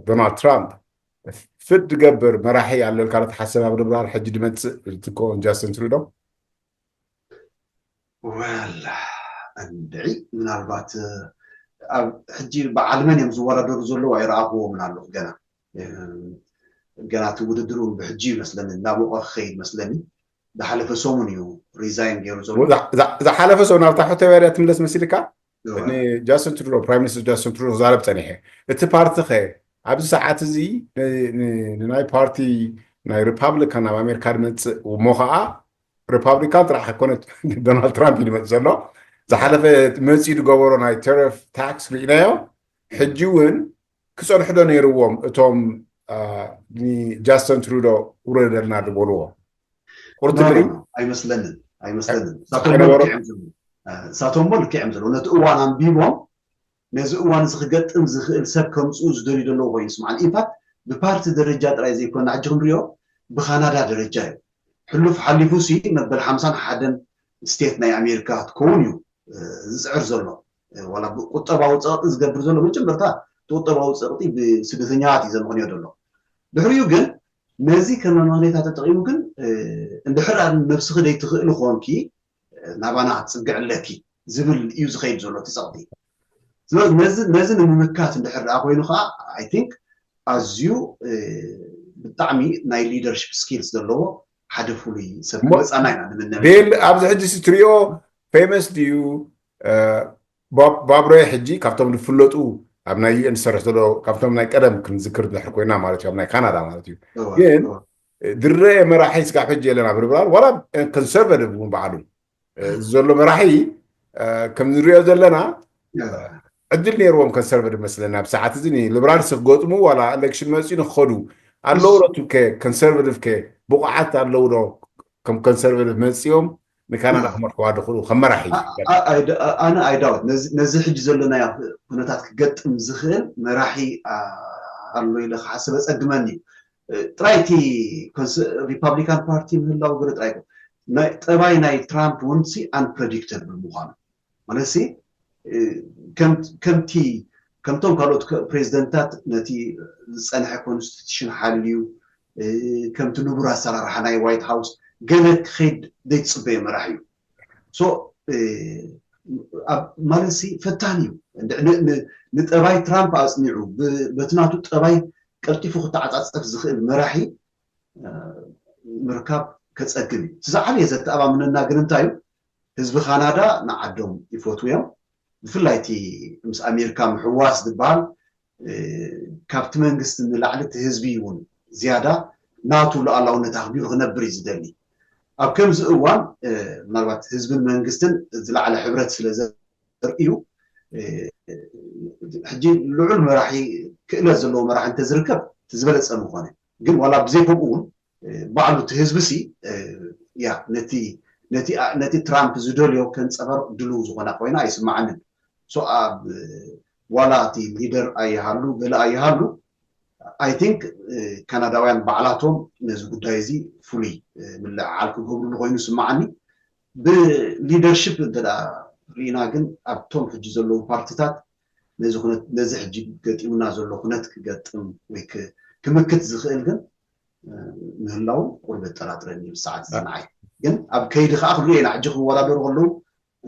ዶናልድ ትራምፕ ፍድ ገብር መራሒ ኣለልካ ትሓሰብ ኣብ ድብራር ሕጂ ድመፅእ ዝትኮ ጃስትን ትሩዶ ወላ እንድዒ ምናልባት ኣብ ሕጂ በዓል መን እዮም ዝወዳደሩ ዘለዉ ኣይረኣኽዎምን ኣለኹ ገና ገና እቲ ውድድር እውን ብሕጂ ይመስለኒ እናሞቐ ክኸይድ መስለኒ ዝሓለፈ ሰሙን እዩ ሪዛይን ገይሩ ዘሎ ዝሓለፈ ሰሙን ኣብታ ሕቶ በሪያ ትምለስ መሲልካ ጃስትን ትሩዶ ፕራይም ሚኒስትር ጃስትን ትሩዶ ክዛረብ ፀኒሐ እቲ ፓርቲ ኸ ኣብዚ ሰዓት እዚ ንናይ ፓርቲ ናይ ሪፓብሊካን ኣብ ኣሜሪካ ድመፅእ እሞ ከዓ ሪፓብሊካን ጥራሕ ኣይኮነት ዶናልድ ትራምፕ እዩ ድመፅእ ዘሎ ዝሓለፈ መፂኡ ዝገበሮ ናይ ተረፍ ታክስ ርኢናዮ ሕጂ እውን ክፀንሑ ዶ ነይርዎም እቶም ጃስተን ትሩዶ ውረደልና ዝበልዎ ቁርት ኣይመስለንን ኣይመስለንን እሳቶም ልክዕም ዘለዉ እሳቶም ልክዕም ዘለዉ ነቲ እዋን ኣንቢቦም ነዚ እዋን እዚ ክገጥም ዝኽእል ሰብ ከምፅኡ ዝደልዩ ዘለዉ ኮይኑ ስማዓን ኢንፋክት ብፓርቲ ደረጃ ጥራይ ዘይኮና ሕጂ ክንሪኦ ብካናዳ ደረጃ እዩ ሕሉፍ ሓሊፉ ሲ መበል ሓምሳን ሓደን ስቴት ናይ ኣሜሪካ ትከውን እዩ ዝፅዕር ዘሎ ዋላ ቁጠባዊ ፀቕጢ ዝገብር ዘሎ መጀመርታ እቲ ቁጠባዊ ፀቕጢ ብስደተኛታት እዩ ዘምኽንዮ ዘሎ ድሕሪኡ ግን ነዚ ከም መምኽኔታ ተጠቒሙ ግን እንድሕር ነብስኺ ደይትኽእሊ ኮንኪ ናባና ክትፅግዕ ኣለኪ ዝብል እዩ ዝኸይድ ዘሎ እቲ ፀቕጢ ነዚ ንምምካት እንድሕር ደኣ ኮይኑ ከዓ ኣይ ቲንክ ኣዝዩ ብጣዕሚ ናይ ሊደርሽፕ ስኪልስ ዘለዎ ሓደ ፍሉይ ሰብ ክመፃና ኢና ንምነ ቤል ኣብዚ ሕጂ ሲ ትሪኦ ፌመስ ድዩ ባብሮየ ሕጂ ካብቶም ዝፍለጡ ኣብ ናይ ዩኤን ዝሰርሕ ዘሎ ካብቶም ናይ ቀደም ክንዝክር ድሕር ኮይና ማለት እዩ ኣብ ናይ ካናዳ ማለት እዩ ግን ዝረአ መራሒ ስጋብ ሕጂ የለን ኣብ ርብራር ዋላ ኮንሰርቫቲቭ እውን በዓሉ ዘሎ መራሒ ከም ንሪኦ ዘለና ዕድል ነይርዎም ኮንሰርቫቲቭ መስለኒ ኣብ ሰዓት እዚ ሊብራልስ ክገጥሙ ዋላ ኤሌክሽን መፅኡ ንክኸዱ ኣለዉ ዶ ኮንሰርቫቲቭ ከ ብቑዓት ኣለዉ ዶ ከም ኮንሰርቫቲቭ መፅኦም ንካናዳ ክመርሕዋ ድኽእሉ ከም መራሒ ኣነ ኣይዳውት ነዚ ሕጂ ዘለናዮ ኩነታት ክገጥም ዝኽእል መራሒ ኣሎ ኢለ ክሓስብ ኣፀግመኒ እዩ ጥራይ እቲ ሪፓብሊካን ፓርቲ ምህላው ገለ ጥራይ ጠባይ ናይ ትራምፕ እውን ሲ ኣንፕረዲክተብል ምዃኑ ማለት ሲ ከምቲ ከምቶም ካልኦት ፕሬዚደንታት ነቲ ዝፀንሐ ኮንስቲቱሽን ሓልዩ ከምቲ ንቡር ኣሰራርሓ ናይ ዋይት ሃውስ ገለ ክኸይድ ዘይትፅበዮ መራሕ እዩ ማለት ሲ ፈታን እዩ ንጠባይ ትራምፕ ኣፅኒዑ በቲ ናቱ ጠባይ ቀልጢፉ ክተዓፃፀፍ ዝኽእል መራሒ ምርካብ ከፀግም እዩ እቲ ዝዓበየ ዘተኣማምነና ግን እንታይ እዩ ህዝቢ ካናዳ ንዓዶም ይፈትውዮም ብፍላይ እቲ ምስ ኣሜሪካ ምሕዋስ ዝበሃል ካብቲ መንግስቲ ንላዕሊ እቲ ህዝቢ እውን ዝያዳ ናቱ ሉዓላውነት ኣኽቢሩ ክነብር እዩ ዝደሊ ኣብ ከምዚ እዋን ምናልባት ህዝብን መንግስትን ዝለዓለ ሕብረት ስለ ዘርእዩ ሕጂ ልዑል መራሒ ክእለት ዘለዎ መራሒ እንተዝርከብ እቲ ዝበለፀ ምኾነ ግን ዋላ ብዘይ ከምኡ እውን ባዕሉ እቲ ህዝቢ ሲ ያ ነቲ ነቲ ነቲ ትራምፕ ዝደልዮ ከንፀባርቕ ድልው ዝኾና ኮይና ኣይስማዓንን so ኣብ ዋላ እቲ ሊደር ኣይሃሉ ገለ ኣይሃሉ I think ካናዳውያን ባዕላቶም ነዚ ጉዳይ እዚ ፍሉይ ምልዕዓል ክገብርሉ ኮይኑ ስማዓኒ ብ leadership እንተ ርኢና ግን ኣብቶም ሕጂ ዘለዉ ፓርትታት ነዚ ሕጂ ገጢሙና ዘሎ ኩነት ክገጥም ወይ ክምክት ዝኽእል ግን ምህላው ቁሩብ የጠራጥረኒ እዩ ሰዓት እዚ ንዓይ ግን ኣብ ከይዲ ከዓ ክሪኦ ኢና ሕጂ ክወዳደሩ ከለዉ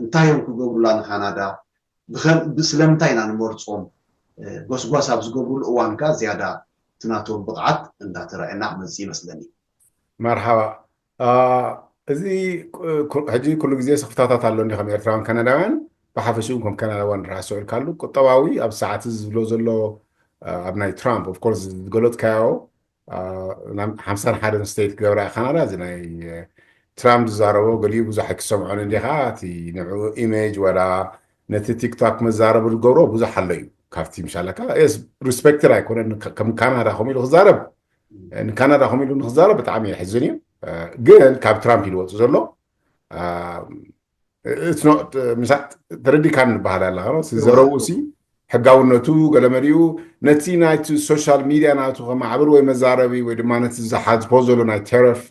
እንታይ እዮም ክገብሩላ ንካናዳ ስለምንታይ ኢና ንመርፆም ጎስጓስ ኣብ ዝገብሩሉ እዋን ከዓ ዝያዳ እቲ ናቶም ብቕዓት እንዳተረኣየና ክመፅእ ይመስለኒ መርሓባ እዚ ሕጂ ኩሉ ግዜ ስኽፍታታት ኣሎ እንዲ ከም ኤርትራውያን ካናዳውያን ብሓፈሽኡ ከም ካናዳውያን ራእሶ ኢልካሉ ቁጠባዊ ኣብ ሰዓት እዚ ዝብሎ ዘሎ ኣብ ናይ ትራምፕ ኦፍኮርስ ዝገለፅካዮ ሓምሳን ሓደን ስቴት ክገብራ ካናዳ እዚ ናይ ትራምፕ ዝዛረቦ ገሊኡ ብዙሕ ኣይክሰምዖን እንዲኻ እቲ ንዕኡ ኢሜጅ ወላ ነቲ ቲክቶክ መዛረቢ ዝገብሮ ብዙሕ ኣሎ እዩ። ካብቲ ምሻለካ ሪስፔክትድ ኣይኮነን። ከም ካናዳ ከምኡ ኢሉ ክዛረብ፣ ንካናዳ ከምኡ ኢሉ ንክዛረብ ብጣዕሚ የሕዝን እዩ። ግን ካብ ትራምፕ ኢሉ ወፁ ዘሎ ምሳት ተረዲካን ንበሃል ኣለካ። ዘረቡ ሲ ሕጋውነቱ ገለመሊኡ ነቲ ናይቲ ሶሻል ሚድያ ናቱ ከማዕብል ወይ መዛረቢ ወይ ድማ ነቲ ዝሓዝፎ ዘሎ ናይ ተረፍ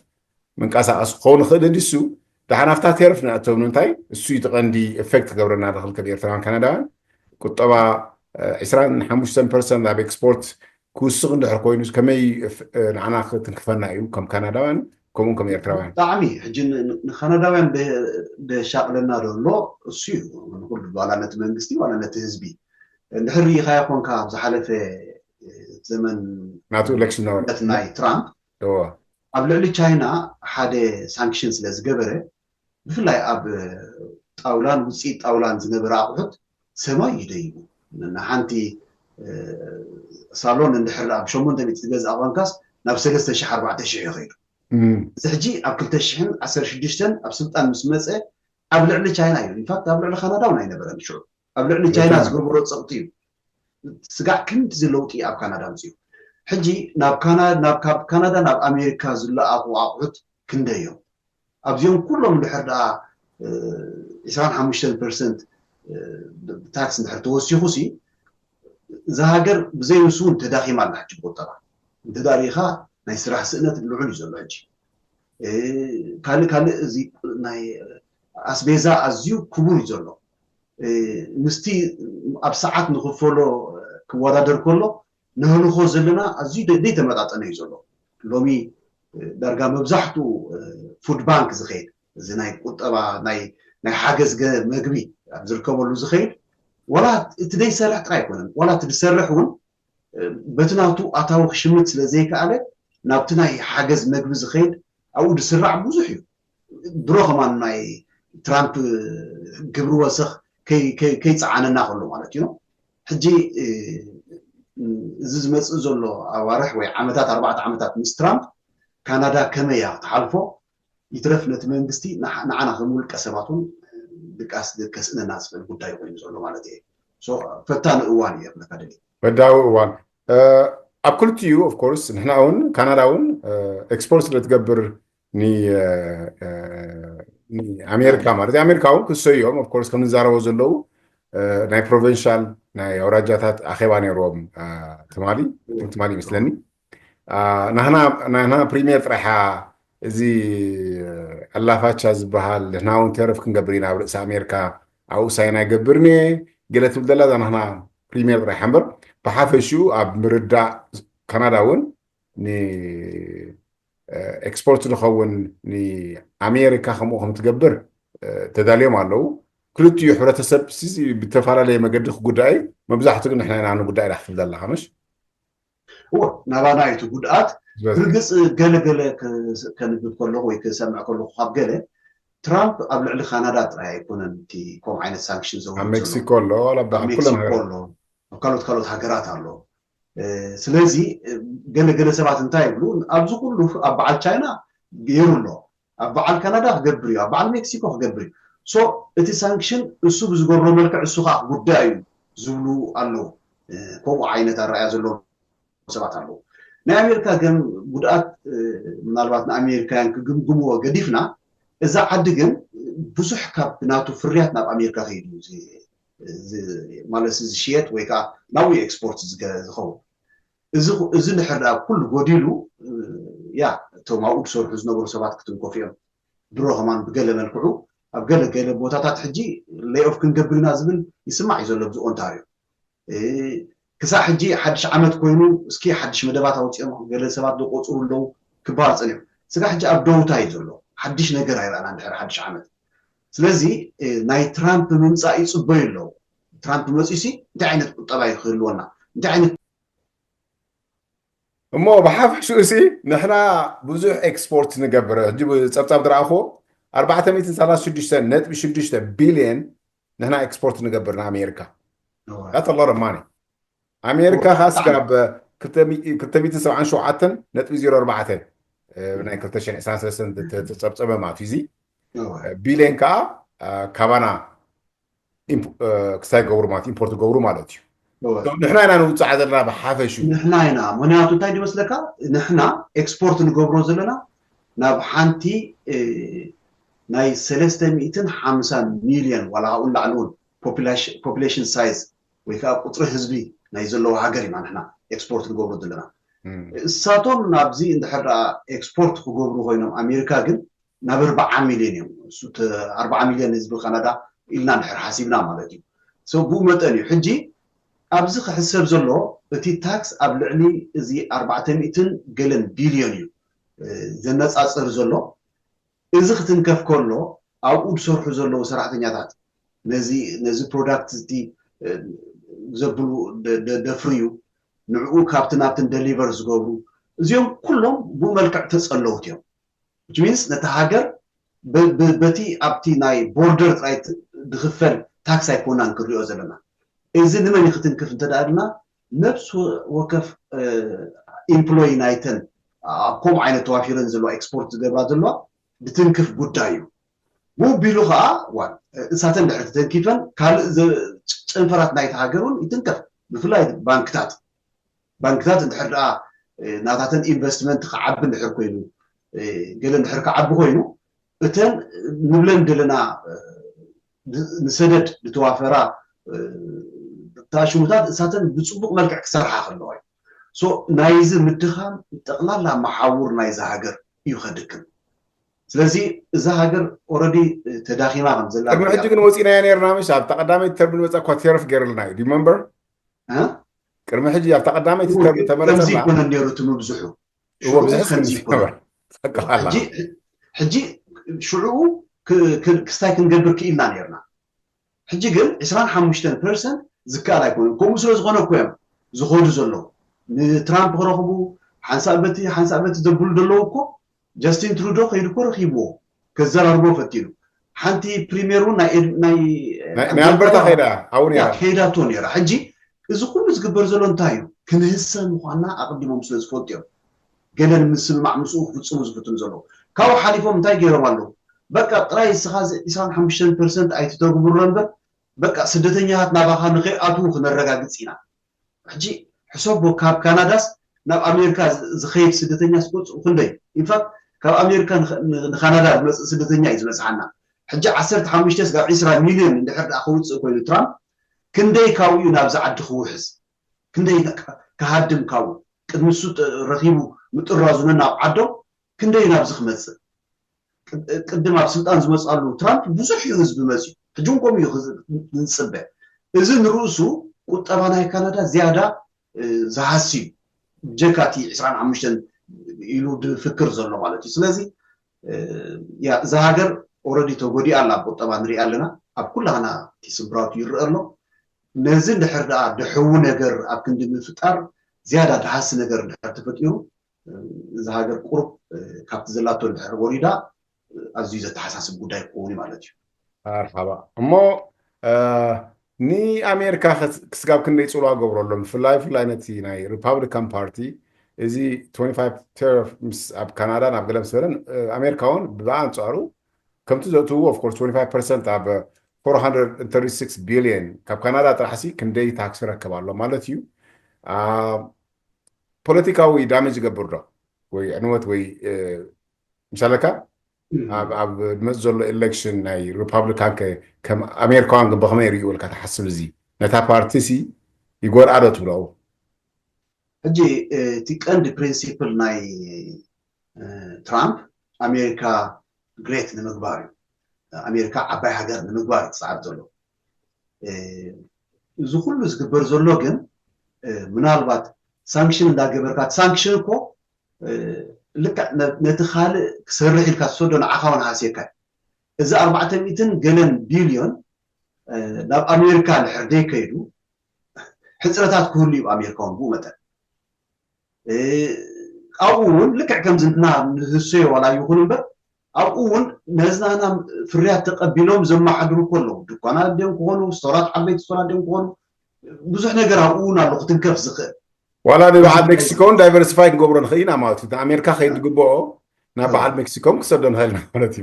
ምንቀሳቀስ ክኸውን ይኽእል እንዲሱ። ደሓን ኣብታ ተረፍ ንኣተው። ንምንታይ እሱ እዩ እቲ ቀንዲ ኤፌክት ክገብረና ዝኽእል ከም ኤርትራውያን ካናዳውያን። ቁጠባ ዕስራን ሓሙሽተን ፐርሰንት ኣብ ኤክስፖርት ክውስኽ እንድሕር ኮይኑ ከመይ ንዓና ክትንክፈና እዩ ከም ካናዳውያን ከምኡ ከም ኤርትራውያን? ብጣዕሚ ሕጂ ንካናዳውያን ደሻቅለና ዘሎ እሱ እዩ። ንኩሉ ዋላ ነቲ መንግስቲ ዋላ ነቲ ህዝቢ እንድሕር ርኢኻዮ ኮንካ ኣብ ዝሓለፈ ዘመን ናቱ ኤሌክሽን ነበረ ናይ ትራምፕ ኣብ ልዕሊ ቻይና ሓደ ሳንክሽን ስለ ዝገበረ ብፍላይ ኣብ ጣውላን ውፅኢት ጣውላን ዝነበረ ኣቑሑት ሰማይ እዩ ደይቡ። ንሓንቲ ሳሎን እንድሕር ኣብ ሸሞንተ ሚእቲ ዝገዝኣ ኳንካስ ናብ ሰለስተ ሽሕ ኣርባዕተ ሽሕ እዩ ከይዱ። እዚ ሕጂ ኣብ ክልተ ሽሕን ዓሰርተ ሽዱሽተን ኣብ ስልጣን ምስ መፀ ኣብ ልዕሊ ቻይና እዩ። ኢንፋክት ኣብ ልዕሊ ካናዳ እውን ኣይነበረን ሽዑ። ኣብ ልዕሊ ቻይና ዝገበሮ ፀቕጢ እዩ። ስጋዕ ክንድዚ ለውጢ ኣብ ካናዳ ኣምፅኡ። ሕጂ ናብ ካናዳ ናብ ካብ ካናዳ ናብ ኣሜሪካ ዝለኣኹ ኣቑሑት ክንደይ እዮም? ኣብዚኦም ኩሎም እንድሕር ደኣ ዒስራን ሓሙሽተን ፐርሰንት ታክስ እንድሕር ተወሲኹ ሲ እዛ ሃገር ብዘይ ንሱ እውን ተዳኺማ ኣላ። ሕጂ ብቁጠባ እንተ ዳኣ ርኢኻ ናይ ስራሕ ስእነት ልዑል እዩ ዘሎ። ሕጂ ካልእ ካልእ እዚ ናይ ኣስቤዛ ኣዝዩ ክቡር እዩ ዘሎ። ምስቲ ኣብ ሰዓት ንኽፈሎ ክወዳደር ከሎ ነህልኾ ዘለና ኣዝዩ ዘይተመጣጠነ እዩ ዘሎ። ሎሚ ዳርጋ መብዛሕትኡ ፉድ ባንክ ዝኸይድ እዚ ናይ ቁጠባ ናይ ናይ ሓገዝ መግቢ ኣብ ዝርከበሉ ዝኸይድ ዋላ እቲ ዘይሰርሕ ጥራይ ኣይኮነን ዋላ እቲ ዝሰርሕ እውን በቲ ናቱ ኣታዊ ክሽምት ስለ ዘይከኣለ ናብቲ ናይ ሓገዝ መግቢ ዝኸይድ ኣብኡ ዝስራዕ ብዙሕ እዩ። ድሮ ከማን ናይ ትራምፕ ግብሪ ወሰኽ ከይፀዓነና ከሎ ማለት እዩ። ሕጂ እዚ ዝመፅእ ዘሎ ኣዋርሕ ወይ ዓመታት ኣርባዕተ ዓመታት ምስ ትራምፕ ካናዳ ከመይ እያ ክትሓልፎ ይትረፍ ነቲ መንግስቲ ንዓና ከም ውልቀ ሰባት እውን ድቃስ ከስእነና ዝኽእል ጉዳይ ኮይኑ ዘሎ ማለት እየ። ፈታኒ እዋን እዩ የብለካ ደሊ ፈዳዊ እዋን ኣብ ክልቲኡ ኦፍኮርስ ንሕና እውን ካናዳ እውን ኤክስፖርት ስለ ትገብር ኣሜሪካ ማለት ኣሜሪካ እውን ክሰዮም ኦፍኮርስ ከም ንዛረቦ ዘለዉ ናይ ፕሮቨንሻል ናይ ኣውራጃታት ኣኼባ ነይርዎም ትማሊ ትማሊ ይመስለኒ ናህና ፕሪሚየር ጥራይሓ እዚ ኣላፋቻ ዝበሃል ንሕና እውን ተረፍ ክንገብር ኢና ኣብ ርእሲ ኣሜሪካ ኣብኡ ሳይን ኣይገብርን እየ ገለ ትብል ዘላ እዛ ናህና ፕሪሚየር ጥራይሓ እምበር ብሓፈሽኡ ኣብ ምርዳእ ካናዳ እውን ንኤክስፖርት ዝኸውን ንኣሜሪካ ከምኡ ከም ትገብር ተዳልዮም ኣለዉ ክልቲኡ ሕብረተሰብ ብተፈላለየ መገዲ ክጉዳእ እዩ መብዛሕቱ ግን ንሕና ኢና ንጉዳእ ኢላ ክትብል ዘለካ መሽ እወ ናባና እዩ እቲ ጉድኣት ብርግፅ ገለ ገለ ከንብብ ከለኹ ወይ ክሰምዕ ከለኹ ካብ ገለ ትራምፕ ኣብ ልዕሊ ካናዳ ጥራይ ኣይኮነን እቲ ከምኡ ዓይነት ሳንክሽን ዘውፅእ ኣብ ሜክሲኮ ኣሎ ዋላ ኣብ ኩለን ሜክሲኮ ኣሎ ኣብ ካልኦት ካልኦት ሃገራት ኣሎ ስለዚ ገለ ገለ ሰባት እንታይ ይብሉ ኣብዚ ኩሉ ኣብ በዓል ቻይና ገይሩ ኣሎ ኣብ በዓል ካናዳ ክገብር እዩ ኣብ በዓል ሜክሲኮ ክገብር እዩ so እቲ ሳንክሽን እሱ ብዝገብሮ መልክዕ እሱ ከዓ ክጉዳእ እዩ ዝብሉ ኣለዉ ከምኡ ዓይነት ኣረኣያ ዘለዎም ሰባት ኣለዉ ናይ ኣሜሪካ ግን ጉድኣት ምናልባት ንኣሜሪካውያን ክግምግምዎ ገዲፍና እዛ ዓዲ ግን ብዙሕ ካብ ናቱ ፍርያት ናብ ኣሜሪካ ከይዱ ማለት ዝሽየጥ ወይ ከዓ ናብኡ ኤክስፖርት ዝኸውን እዚ እንድሕር ደኣ ኩሉ ጎዲሉ ያ እቶም ኣብኡ ዝሰርሑ ዝነበሩ ሰባት ክትንኮፍ እዮም ድሮ ከማን ብገለ መልክዑ ኣብ ገለ ገለ ቦታታት ሕጂ ሌኦፍ ክንገብር ኢና ዝብል ይስማዕ እዩ ዘሎ ብዚ ኦንታርዮ ክሳብ ሕጂ ሓድሽ ዓመት ኮይኑ እስኪ ሓድሽ መደባት ኣውፅኦም ገለ ሰባት ዝቆፅሩ ኣለዉ ክበሃል ፀኒሑ ስጋ ሕጂ ኣብ ደውታ እዩ ዘሎ ሓድሽ ነገር ኣይረኣና እንድሕር ሓድሽ ዓመት ስለዚ ናይ ትራምፕ ምምፃእ ይፅበዩ ኣለዉ ትራምፕ መፂሲ እንታይ ዓይነት ቁጠባ እዩ ክህልወና እንታይ ዓይነት እሞ ብሓፈሽኡ ሲ ንሕና ብዙሕ ኤክስፖርት ንገብር ሕጂ ፀብፃብ ዝረኣኽዎ ኣርባዕተ ሚእትን ሰላሳ ሽዱሽተ ነጥቢ ሽዱሽተ ቢልየን ንሕና ኤክስፖርት ንገብር ንኣሜሪካ ዳት ሎር ማኒ ኣሜሪካ ካስጋብ ክልተ ሚእትን ሰብዓን ሸውዓተን ነጥቢ ዜሮ ኣርባዕተ ናይ ክልተ ሽሕን ዕስራን ሰለስተን ተፀብፀበ ማለት እዩ እዚ ቢልየን ከዓ ካባና ክስታይ ገብሩ ማለት ኢምፖርት ገብሩ ማለት እዩ። ንሕና ኢና ንውፃዕ ዘለና ብሓፈሹ። ንሕና ኢና። ምክንያቱ እንታይ ድመስለካ፣ ንሕና ኤክስፖርት ንገብሮ ዘለና ናብ ሓንቲ ናይ ሰለስተ ሚእትን ሓምሳን ሚልዮን ዋላ ካብኡ ንላዕሊ እውን ፖፕሌሽን ሳይዝ ወይ ከዓ ቁፅሪ ህዝቢ ናይ ዘለዎ ሃገር ኢና ንሕና ኤክስፖርት ንገብሮ ዘለና። እሳቶም ናብዚ እንድሕር ደኣ ኤክስፖርት ክገብሩ ኮይኖም ኣሜሪካ ግን ናብ ኣርባዓ ሚልዮን እዮም። እሱ ኣርባዓ ሚልዮን ህዝቢ ካናዳ ኢልና እንድሕር ሓሲብና ማለት እዩ። ብኡ መጠን እዩ ሕጂ ኣብዚ ክሕሰብ ዘሎ። እቲ ታክስ ኣብ ልዕሊ እዚ ኣርባዕተ ሚእትን ገለን ቢልዮን እዩ ዘነፃፅር ዘሎ። እዚ ክትንከፍ ከሎ ኣብኡ ዝሰርሑ ዘለዉ ሰራሕተኛታት ነዚ ፕሮዳክት እቲ ዘብሉ ደፍርዩ ንዕኡ ካብቲ ናብትን ደሊቨር ዝገብሩ እዚኦም ኩሎም ብኡ መልክዕ ተፀለውት እዮም። ሚንስ ነቲ ሃገር በቲ ኣብቲ ናይ ቦርደር ጥራይ ዝኽፈል ታክስ ኣይኮናን ክሪኦ ዘለና። እዚ ንመን እዩ ክትንክፍ እንተደኣ ኢልና ነብሲ ወከፍ ኢምፕሎይ ናይተን ኣብ ከምኡ ዓይነት ተዋፊረን ዘለዋ ኤክስፖርት ዝገብራ ዘለዋ ብትንክፍ ጉዳይ እዩ። ብኡ ቢሉ ከዓ እሳተን ድሕር ተተንኪፈን ካልእ ጨንፈራት ናይቲ ሃገር እውን ይትንከፍ። ብፍላይ ባንክታት ባንክታት እንድሕር ደኣ ናታተን ኢንቨስትመንት ክዓቢ እንድሕር ኮይኑ ገለ እንድሕር ክዓቢ ኮይኑ እተን ንብለን ዘለና ንሰደድ ዝተዋፈራ ታሽሙታት እሳተን ብፅቡቅ መልክዕ ክሰርሓ ከለዋ እዩ። ናይዚ ምድኻም ጠቕላላ መሓውር ናይዚ ሃገር እዩ ከድክም። ስለዚ እዛ ሃገር ኦረዲ ተዳኺማ ከም ዘላ ቅድሚ ሕጂ ግን ወፂናዮ ነርና ምሽ ኣብታ ቀዳመይቲ ተርም ንመፃ እኳ ቴረፍ ገይርልና እዩ ሪመምበር ቅድሚ ሕጂ ኣብታ ቀዳመይቲ ተርም ተመረፀና ይኮነ ነሩ እቲ ምብዝሑ ብዝሕስ ሕጂ ሽዑ ክስታይ ክንገብር ክኢልና ነርና። ሕጂ ግን ዕስራን ሓሙሽተን ፐርሰንት ዝከኣል ኣይኮነን። ከምኡ ስለ ዝኾነ እኮ እዮም ዝኸዱ ዘለዉ። ንትራምፕ ክረኽቡ ሓንሳእ በቲ ሓንሳእ በቲ ዘብሉ ዘለዉ እኮ ጃስቲን ትሩዶ ከይዱ እኮ ረኺብዎ ከዘራርቦ ፈቲኑ። ሓንቲ ፕሪሚየር እውን ናይ ኣልበርታ ከይዳ ኣብኡ ነራ ከይዳቶ ነራ። ሕጂ እዚ ኩሉ ዝግበር ዘሎ እንታይ እዩ? ክንህሰ ምኳንና ኣቕዲሞም ስለ ዝፈልጡ እዮም ገለ ንምስምማዕ ምስኡ ክፍፅሙ ዝፍትኑ ዘለዉ። ካብኡ ሓሊፎም እንታይ ገይሮም ኣለዉ? በቃ ጥራይ እስኻ እዚ ዕስራን ሓሙሽተን ፐርሰንት ኣይትተግብሮ እምበር በቃ ስደተኛታት ናባኻ ንኸይኣትዉ ክነረጋግፅ ኢና። ሕጂ ሕሰቦ ካብ ካናዳስ ናብ ኣሜሪካ ዝኸይድ ስደተኛስ ቁፅሩ ክንደይ? ኢንፋክት ካብ ኣሜሪካ ንካናዳ ዝመፅእ ስደተኛ እዩ ዝበፅሓና። ሕጂ ዓሰርተ ሓሙሽተ ስጋብ ዕስራ ሚልዮን እንድሕር ደኣ ከውፅእ ኮይኑ ትራምፕ ክንደይ ካብኡ እዩ ናብዚ ዓዲ ክውሕዝ? ክንደይ ክሃድም ካብኡ ቅድሚ እሱ ረኺቡ ምጥራዙ ነናብ ዓዶም ክንደይ ናብዚ ክመፅእ? ቅድም ኣብ ስልጣን ዝመፅኣሉ ትራምፕ ብዙሕ እዩ ህዝቢ መፅዩ። ሕጂ እውን ከምኡ እዩ ዝፅበ። እዚ ንርእሱ ቁጠባ ናይ ካናዳ ዝያዳ ዝሃሲ እዩ። ብጀካ እቲ ዕስራን ሓሙሽተን ኢሉ ዝፍክር ዘሎ ማለት እዩ። ስለዚ እዛ ሃገር ኦረዲ ተጎዲኣ ኣላ። ቁጠባ ንሪኣ ኣለና። ኣብ ኩላህና እቲ ስብራቱ ይረአ ኣሎ። ነዚ እንድሕር ደኣ ድሕዊ ነገር ኣብ ክንዲ ምፍጣር ዝያዳ ድሃሲ ነገር እንድሕር ተፈጢሩ እዛ ሃገር ቁሩብ ካብቲ ዘላቶ እንድሕር ወሪዳ ኣዝዩ ዘተሓሳስብ ጉዳይ ክኸውን እዩ ማለት እዩ። መርሓባ እሞ ንኣሜሪካ ክስጋብ ክንደይ ፅልዋ ገብረሎም ብፍላይ ብፍላይ ነቲ ናይ ሪፓብሊካን ፓርቲ እዚ ተርፍ ምስ ኣብ ካናዳ ናብ ገለ ምስ በለን ኣሜሪካ እውን ብኣንፃሩ ከምቲ ዘእትውዎ ኦፍኮርስ ፐርሰንት ኣብ ቢልዮን ካብ ካናዳ ጥራሕሲ ክንደይ ታክስ ረከብ ኣሎ ማለት እዩ። ፖለቲካዊ ዳሜጅ ይገብር ዶ ወይ ዕንወት ወይ ምሳለካ ኣብ ድመፅ ዘሎ ኤሌክሽን ናይ ሪፓብሊካን ከም ኣሜሪካውያን ግን ብከመይ ይርእዩ ኢልካ ትሓስብ? እዚ ነታ ፓርቲ ሲ ይጎድኣ ዶ ትብሎ? ሕጂ እቲ ቀንዲ ፕሪንሲፕል ናይ ትራምፕ ኣሜሪካ ግሬት ንምግባር እዩ። ኣሜሪካ ዓባይ ሃገር ንምግባር እዩ ዝፅዓር ዘሎ። እዚ ኩሉ ዝግበር ዘሎ ግን ምናልባት ሳንክሽን እንዳገበርካ ሳንክሽን እኮ ልክዕ ነቲ ካልእ ክሰርሕ ኢልካ ትሰዶ ንዓኻ እውን ሃስየካ እዩ። እዚ ኣርባዕተ ሚእትን ገለን ቢልዮን ናብ ኣሜሪካ እንድሕር ደይከይዱ ሕፅረታት ክህሉ እዩ ኣሜሪካ እውን ብኡ መጠን ኣብኡ እውን ልክዕ ከምዚ ንሕና ንህሰዮ ዋላ ይኹን እምበር ኣብኡ እውን ነዝናና ፍርያት ተቐቢሎም ዘመሓድሩ እኮ ኣለዉ። ድኳናት ድዮም ክኾኑ፣ ስቶራት፣ ዓበይቲ ስቶራት ድዮም ክኾኑ፣ ብዙሕ ነገር ኣብኡ እውን ኣሎ ክትንከፍ ዝኽእል። ዋላ ንበዓል ሜክሲኮ እውን ዳይቨርሲፋይ ክንገብሮ ንኽእል ኢና ማለት እዩ። ኣሜሪካ ከይድ ዝግብኦ ናብ በዓል ሜክሲኮ እውን ክሰዶ ንኽእል ኢና ማለት እዩ።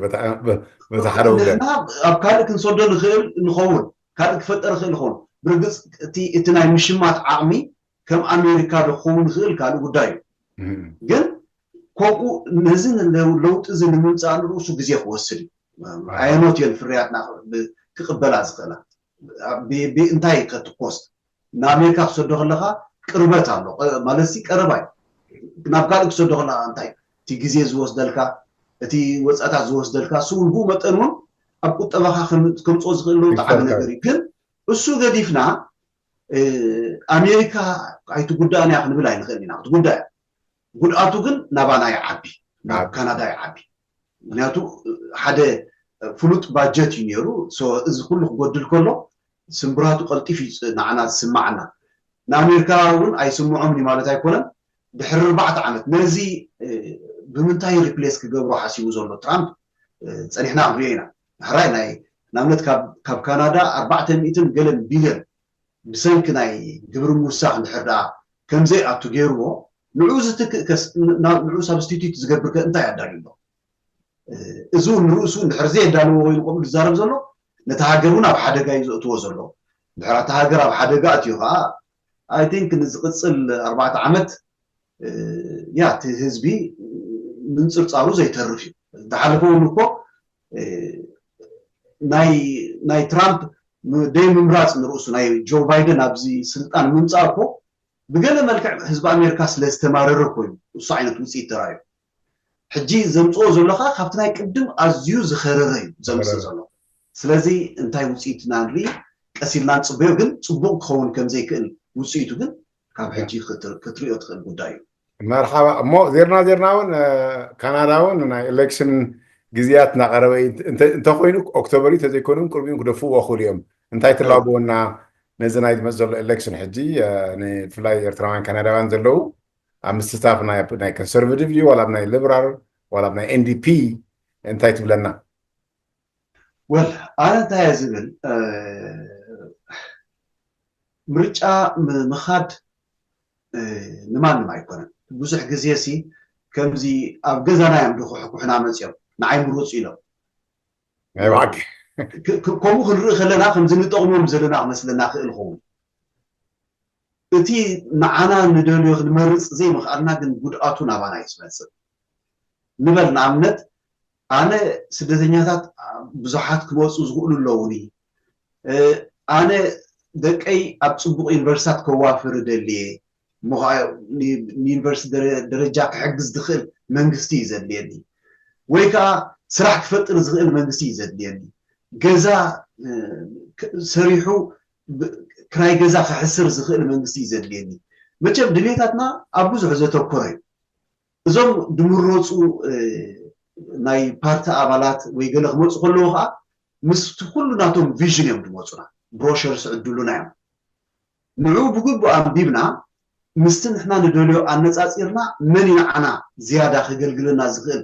በታ ሓደ ወገን ንሕና ኣብ ካልእ ክንሰዶ ንኽእል ንኸውን ካልእ ክፈጠር ይኽእል ይኸውን። ብርግፅ እቲ እቲ ናይ ምሽማት ዓቕሚ ከም ኣሜሪካ ዶ ክኸውን ይኽእል ካልእ ጉዳይ እዩ። ግን ከምኡ ነዚ ለውጢ እዚ ንምምፃእ ንርእሱ ግዜ ክወስድ እዩ። ኣየኖት እየን ፍርያትና ክቕበላ ዝኽእላ? እንታይ ከትኮስት ንኣሜሪካ ክሰዶ ከለካ ቅርበት ኣሎ ማለት ሲ ቀረባ እዩ። ናብ ካልእ ክሰዶ ከለካ እንታይ እቲ ግዜ ዝወስደልካ እቲ ወፃእታት ዝወስደልካ ስውን ብኡ መጠን እውን ኣብ ቁጠባካ ከምፅኦ ዝኽእል ለውጢ ዓቢ ነገር እዩ። ግን እሱ ገዲፍና ኣሜሪካ ኣይትጉዳእን እያ ክንብል ኣይንኽእል ኢና። ክትጉዳእ እያ። ጉድኣቱ ግን ናባና ይዓቢ፣ ናብ ካናዳ ይዓቢ። ምክንያቱ ሓደ ፍሉጥ ባጀት እዩ ነይሩ። እዚ ኩሉ ክጎድል ከሎ ስምብራቱ ቀልጢፍ እዩ ንዓና ዝስማዓና። ንኣሜሪካ እውን ኣይስምዖምን እዩ ማለት ኣይኮነን። ድሕሪ ኣርባዕተ ዓመት ነዚ ብምንታይ ሪፕሌስ ክገብሮ ሓሲቡ ዘሎ ትራምፕ ፀኒሕና ክንሪኦ ኢና። ሕራይ ናይ ንኣብነት ካብ ካናዳ ኣርባዕተ ሚእትን ገለን ቢልዮን ብሰንኪ ናይ ግብሪ ምውሳኽ እንድሕር ደኣ ከምዘይኣቱ ገይርዎ ንዑ ዝትክእ ከስ ንዑ ሳብስቲቱት ዝገብር ከ እንታይ ኣዳልዩ ኣሎ? እዚ እውን ንርእሱ እንድሕር ዘየዳልዎ ኮይኑ ከምኡ ዝዛረብ ዘሎ ነቲ ሃገር እውን ኣብ ሓደጋ እዩ ዘእትዎ ዘሎ። እንድሕር እታ ሃገር ኣብ ሓደጋ ኣትዩ ከዓ ኣይ ቲንክ ንዝቕፅል ኣርባዕተ ዓመት ያ እቲ ህዝቢ ምንፅርፃሩ ዘይተርፍ እዩ። ዝሓለፈ እውን እኮ ናይ ናይ ትራምፕ ደይ ምምራፅ ንርእሱ ናይ ጆ ባይደን ኣብዚ ስልጣን ምምፃእ እኮ ብገለ መልክዕ ህዝቢ ኣሜሪካ ስለ ዝተማረረ እኮ እዩ እሱ ዓይነት ውፅኢት ተራእዩ። ሕጂ ዘምፅኦ ዘሎ ከዓ ካብቲ ናይ ቅድም ኣዝዩ ዝኸረረ እዩ ዘምፅእ ዘሎ። ስለዚ እንታይ ውፅኢት ኢና ንርኢ ቀስ ኢልና ንፅበዮ፣ ግን ፅቡቕ ክኸውን ከምዘይክእል ውፅኢቱ ግን ካብ ሕጂ ክትሪኦ ትኽእል ጉዳይ እዩ። መርሓባ። እሞ ዜርና ዜርና እውን ካናዳ እውን ናይ ኤሌክሽን ግዜያት እናቐረበ እዩ። እንተኮይኑ ኦክቶበር እዩ፣ ተዘይኮይኑ ቅድሚኡ ክደፍዎ ክኽእሉ እዮም። እንታይ ትላበወና ነዚ ናይ ዝመፅ ዘሎ ኤሌክሽን ሕጂ ብፍላይ ኤርትራውያን ካናዳውያን ዘለዉ ኣብ ምስታፍ ናይ ኮንሰርቫቲቭ እዩ ዋላ ናይ ሊበራል ዋላ ናይ ኤንዲፒ እንታይ ትብለና? ወል ኣነ እንታይ እየ ዝብል ምርጫ ምኻድ ንማንም ኣይኮነን። ብዙሕ ግዜ ሲ ከምዚ ኣብ ገዛና እዮም ድኩሕኩሕና መፅኦም ንዓይ ምሩፅ ኢሎም ናይ ብሓቂ ከምኡ ክንርኢ ከለና ከምዚ ንጠቕሞም ዘለና ክመስለና ክእል ኸውን። እቲ ንዓና ንደልዮ ክንመርፅ ዘይምኽኣልና ግን ጉድኣቱ ናባና እዩ ዝመፅእ። ንበል ንኣብነት ኣነ ስደተኛታት ብዙሓት ክመፁ ዝኽእሉ ኣለውኒ። ኣነ ደቀይ ኣብ ፅቡቕ ዩኒቨርሲታት ከዋፍር ደልየ ንዩኒቨርሲቲ ደረጃ ክሕግዝ ዝኽእል መንግስቲ እዩ ዘድልየኒ፣ ወይ ከዓ ስራሕ ክፈጥር ዝኽእል መንግስቲ እዩ ዘድልየኒ። ገዛ ሰሪሑ ክራይ ገዛ ክሕስር ዝኽእል መንግስቲ እዩ ዘድልየኒ። መቸም ድሌታትና ኣብ ብዙሕ ዘተኮረ እዩ። እዞም ድምረፁ ናይ ፓርቲ ኣባላት ወይ ገለ ክመፁ ከለዉ ከዓ ምስቲ ኩሉ ናቶም ቪዥን እዮም ድመፁና፣ ብሮሸርስ ዕድሉና እዮም። ንዕኡ ብግቡእ ኣንቢብና ምስቲ ንሕና ንደልዮ ኣነፃፂርና መን እዩ ንዓና ዝያዳ ከገልግለና ዝኽእል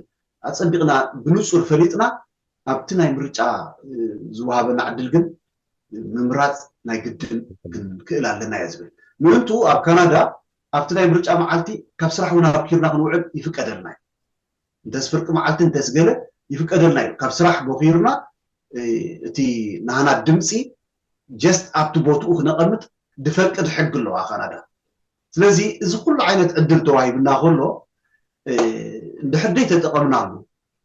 ኣፀቢቕና ብንፁር ፈሊጥና ኣብቲ ናይ ምርጫ ዝወሃበና ዕድል ግን ምምራፅ ናይ ግድን ክንክእል ኣለና እየ ዝብል። ምእንትኡ ኣብ ካናዳ ኣብቲ ናይ ምርጫ መዓልቲ ካብ ስራሕ እውን ኣብኪርና ክንውዕል ይፍቀደልና እዩ። እንተስ ፍርቂ መዓልቲ እንተስ ገለ ይፍቀደልና እዩ። ካብ ስራሕ ቦኺርና እቲ ናህና ድምፂ ጀስት ኣብቲ ቦትኡ ክነቐምጥ ድፈቅድ ሕጊ ኣለዋ ካናዳ። ስለዚ እዚ ኩሉ ዓይነት ዕድል ተዋሂብና ከሎ እንድሕር ደይ ተጠቐምናሉ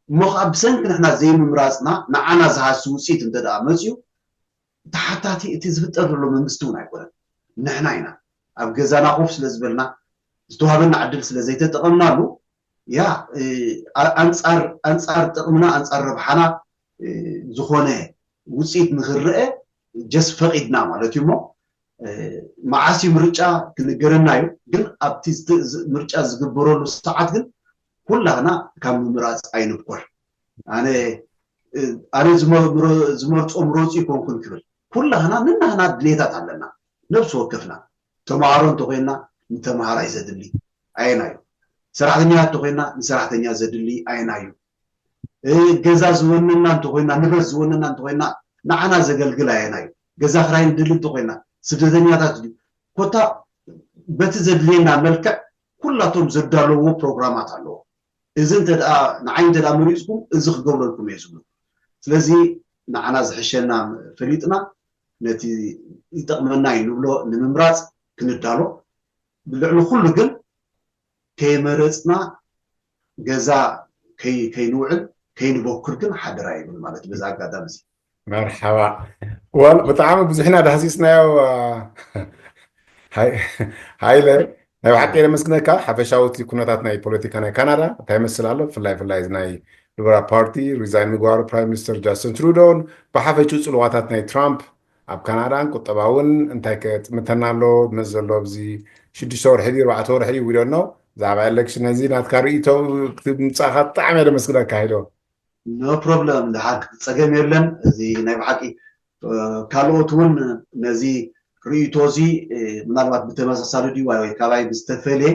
እሞ ከዓ ብሰንኪ ንሕና ዘይምምራፅና ንዓና ዝሃሲ ውፅኢት እንተ ደኣ መፅዩ ተሓታቲ እቲ ዝፍጠር ዘሎ መንግስቲ እውን ኣይኮነን፣ ንሕና ኢና። ኣብ ገዛና ኮፍ ስለ ዝበልና ዝተዋህበና ዕድል ስለ ዘይተጠቐምናሉ ያ ኣንፃር ኣንፃር ጥቕምና ኣንፃር ረብሓና ዝኾነ ውፅኢት ንክረአ ጀስ ፈቒድና ማለት እዩ። እሞ መዓስ እዩ ምርጫ ክንገረና እዩ፣ ግን ኣብቲ ምርጫ ዝግበረሉ ሰዓት ግን ኩላህና ካብ ምምራፅ ኣይንብኮር። ኣነ ኣነ ዝመርፆ ምረፁ ይኮንኩን ክብል ኩላህና ንናህና ድሌታት ኣለና። ነብሲ ወከፍና ተምሃሮ እንተኮይና ንተምሃራይ ዘድሊ ኣየና እዩ? ሰራሕተኛ እንተኮይና ንሰራሕተኛ ዘድሊ ኣየና እዩ? ገዛ ዝወነና እንተኮይና ንብረት ዝወነና እንተኮይና ንዓና ዘገልግል ኣየና እዩ? ገዛ ክራይ ንድሊ እንተኮይና ስደተኛታት ድዩ? ኮታ በቲ ዘድልየና መልክዕ ኩላቶም ዘዳለውዎ ፕሮግራማት ኣለዎ። እዚ እንተ ንዓይ እንተ መሪፅኩም እዚ ክገብረልኩም እየ ዝብሉ። ስለዚ ንዓና ዝሕሸና ፈሊጥና ነቲ ይጠቕመና እዩ ንብሎ ንምምራፅ ክንዳሎ፣ ልዕሊ ኩሉ ግን ከይመረፅና ገዛ ከይንውዕል ከይንበኩር ግን ሓደራ ይብል ማለት በዚ ኣጋጣሚ እዚ። መርሓባ። ወል ብጣዕሚ ብዙሕና ዳህሲስናዮ። ሃይለ፣ ናይ ብሓቂ የመስግነካ። ሓፈሻዊ እቲ ኩነታት ናይ ፖለቲካ ናይ ካናዳ እንታይ ይመስል ኣሎ? ብፍላይ ብፍላይ እዚ ናይ ሊበራል ፓርቲ ሪዛይን ምግባሩ ፕራይም ሚኒስተር ጃስትን ትሩዶን ብሓፈሽኡ ፅልዋታት ናይ ትራምፕ ኣብ ካናዳን ቁጠባውን እንታይ ከጥምተና ኣሎ? መስ ዘሎ ኣብዚ ሽዱሽተ ወርሒ ድዩ ኣርባዕተ ወርሒ ድዩ ዊዶኖ ብዛዕባ ኤሌክሽን ነዚ ናትካ ርእይቶ ክትምፃእካ ብጣዕሚ እየ ደመስግነካ። ሃይለ፣ ኖ ፕሮብለም፣ ድሓር ጸገም የለን። እዚ ናይ ብሓቂ ካልኦት እውን ነዚ ርእይቶ እዚ ምናልባት ብተመሳሳሊ ድዩ ወይ ካባይ ብዝተፈለየ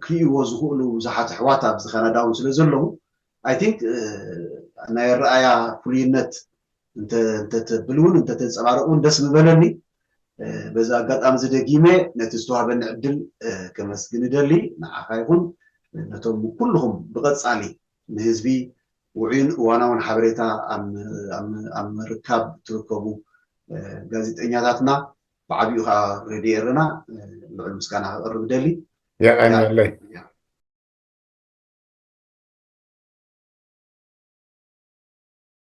ክርእይዎ ዝኽእሉ ብዙሓት ኣሕዋት ኣብዚ ካናዳ እውን ስለ ዘለዉ፣ ኣይ ቲንክ ናይ ኣረኣእያ ፍሉይነት እንተተብል እውን እንተተንፀባረቕ እውን ደስ ምበለኒ። በዚ ኣጋጣሚ እዚ ደጊመ ነቲ ዝተዋህበኒ ዕድል ከመስግን እደሊ። ንዓኻ ይኹን ነቶም ኩልኹም ብቐፃሊ ንህዝቢ ውዑይን እዋናውን ሓበሬታ ኣብ ምርካብ እትርከቡ ጋዜጠኛታትና ብዓቢኡ ከዓ ሬድዮ ኤረና ልዑል ምስጋና ከቕርብ እደሊ። የቐንየለይ።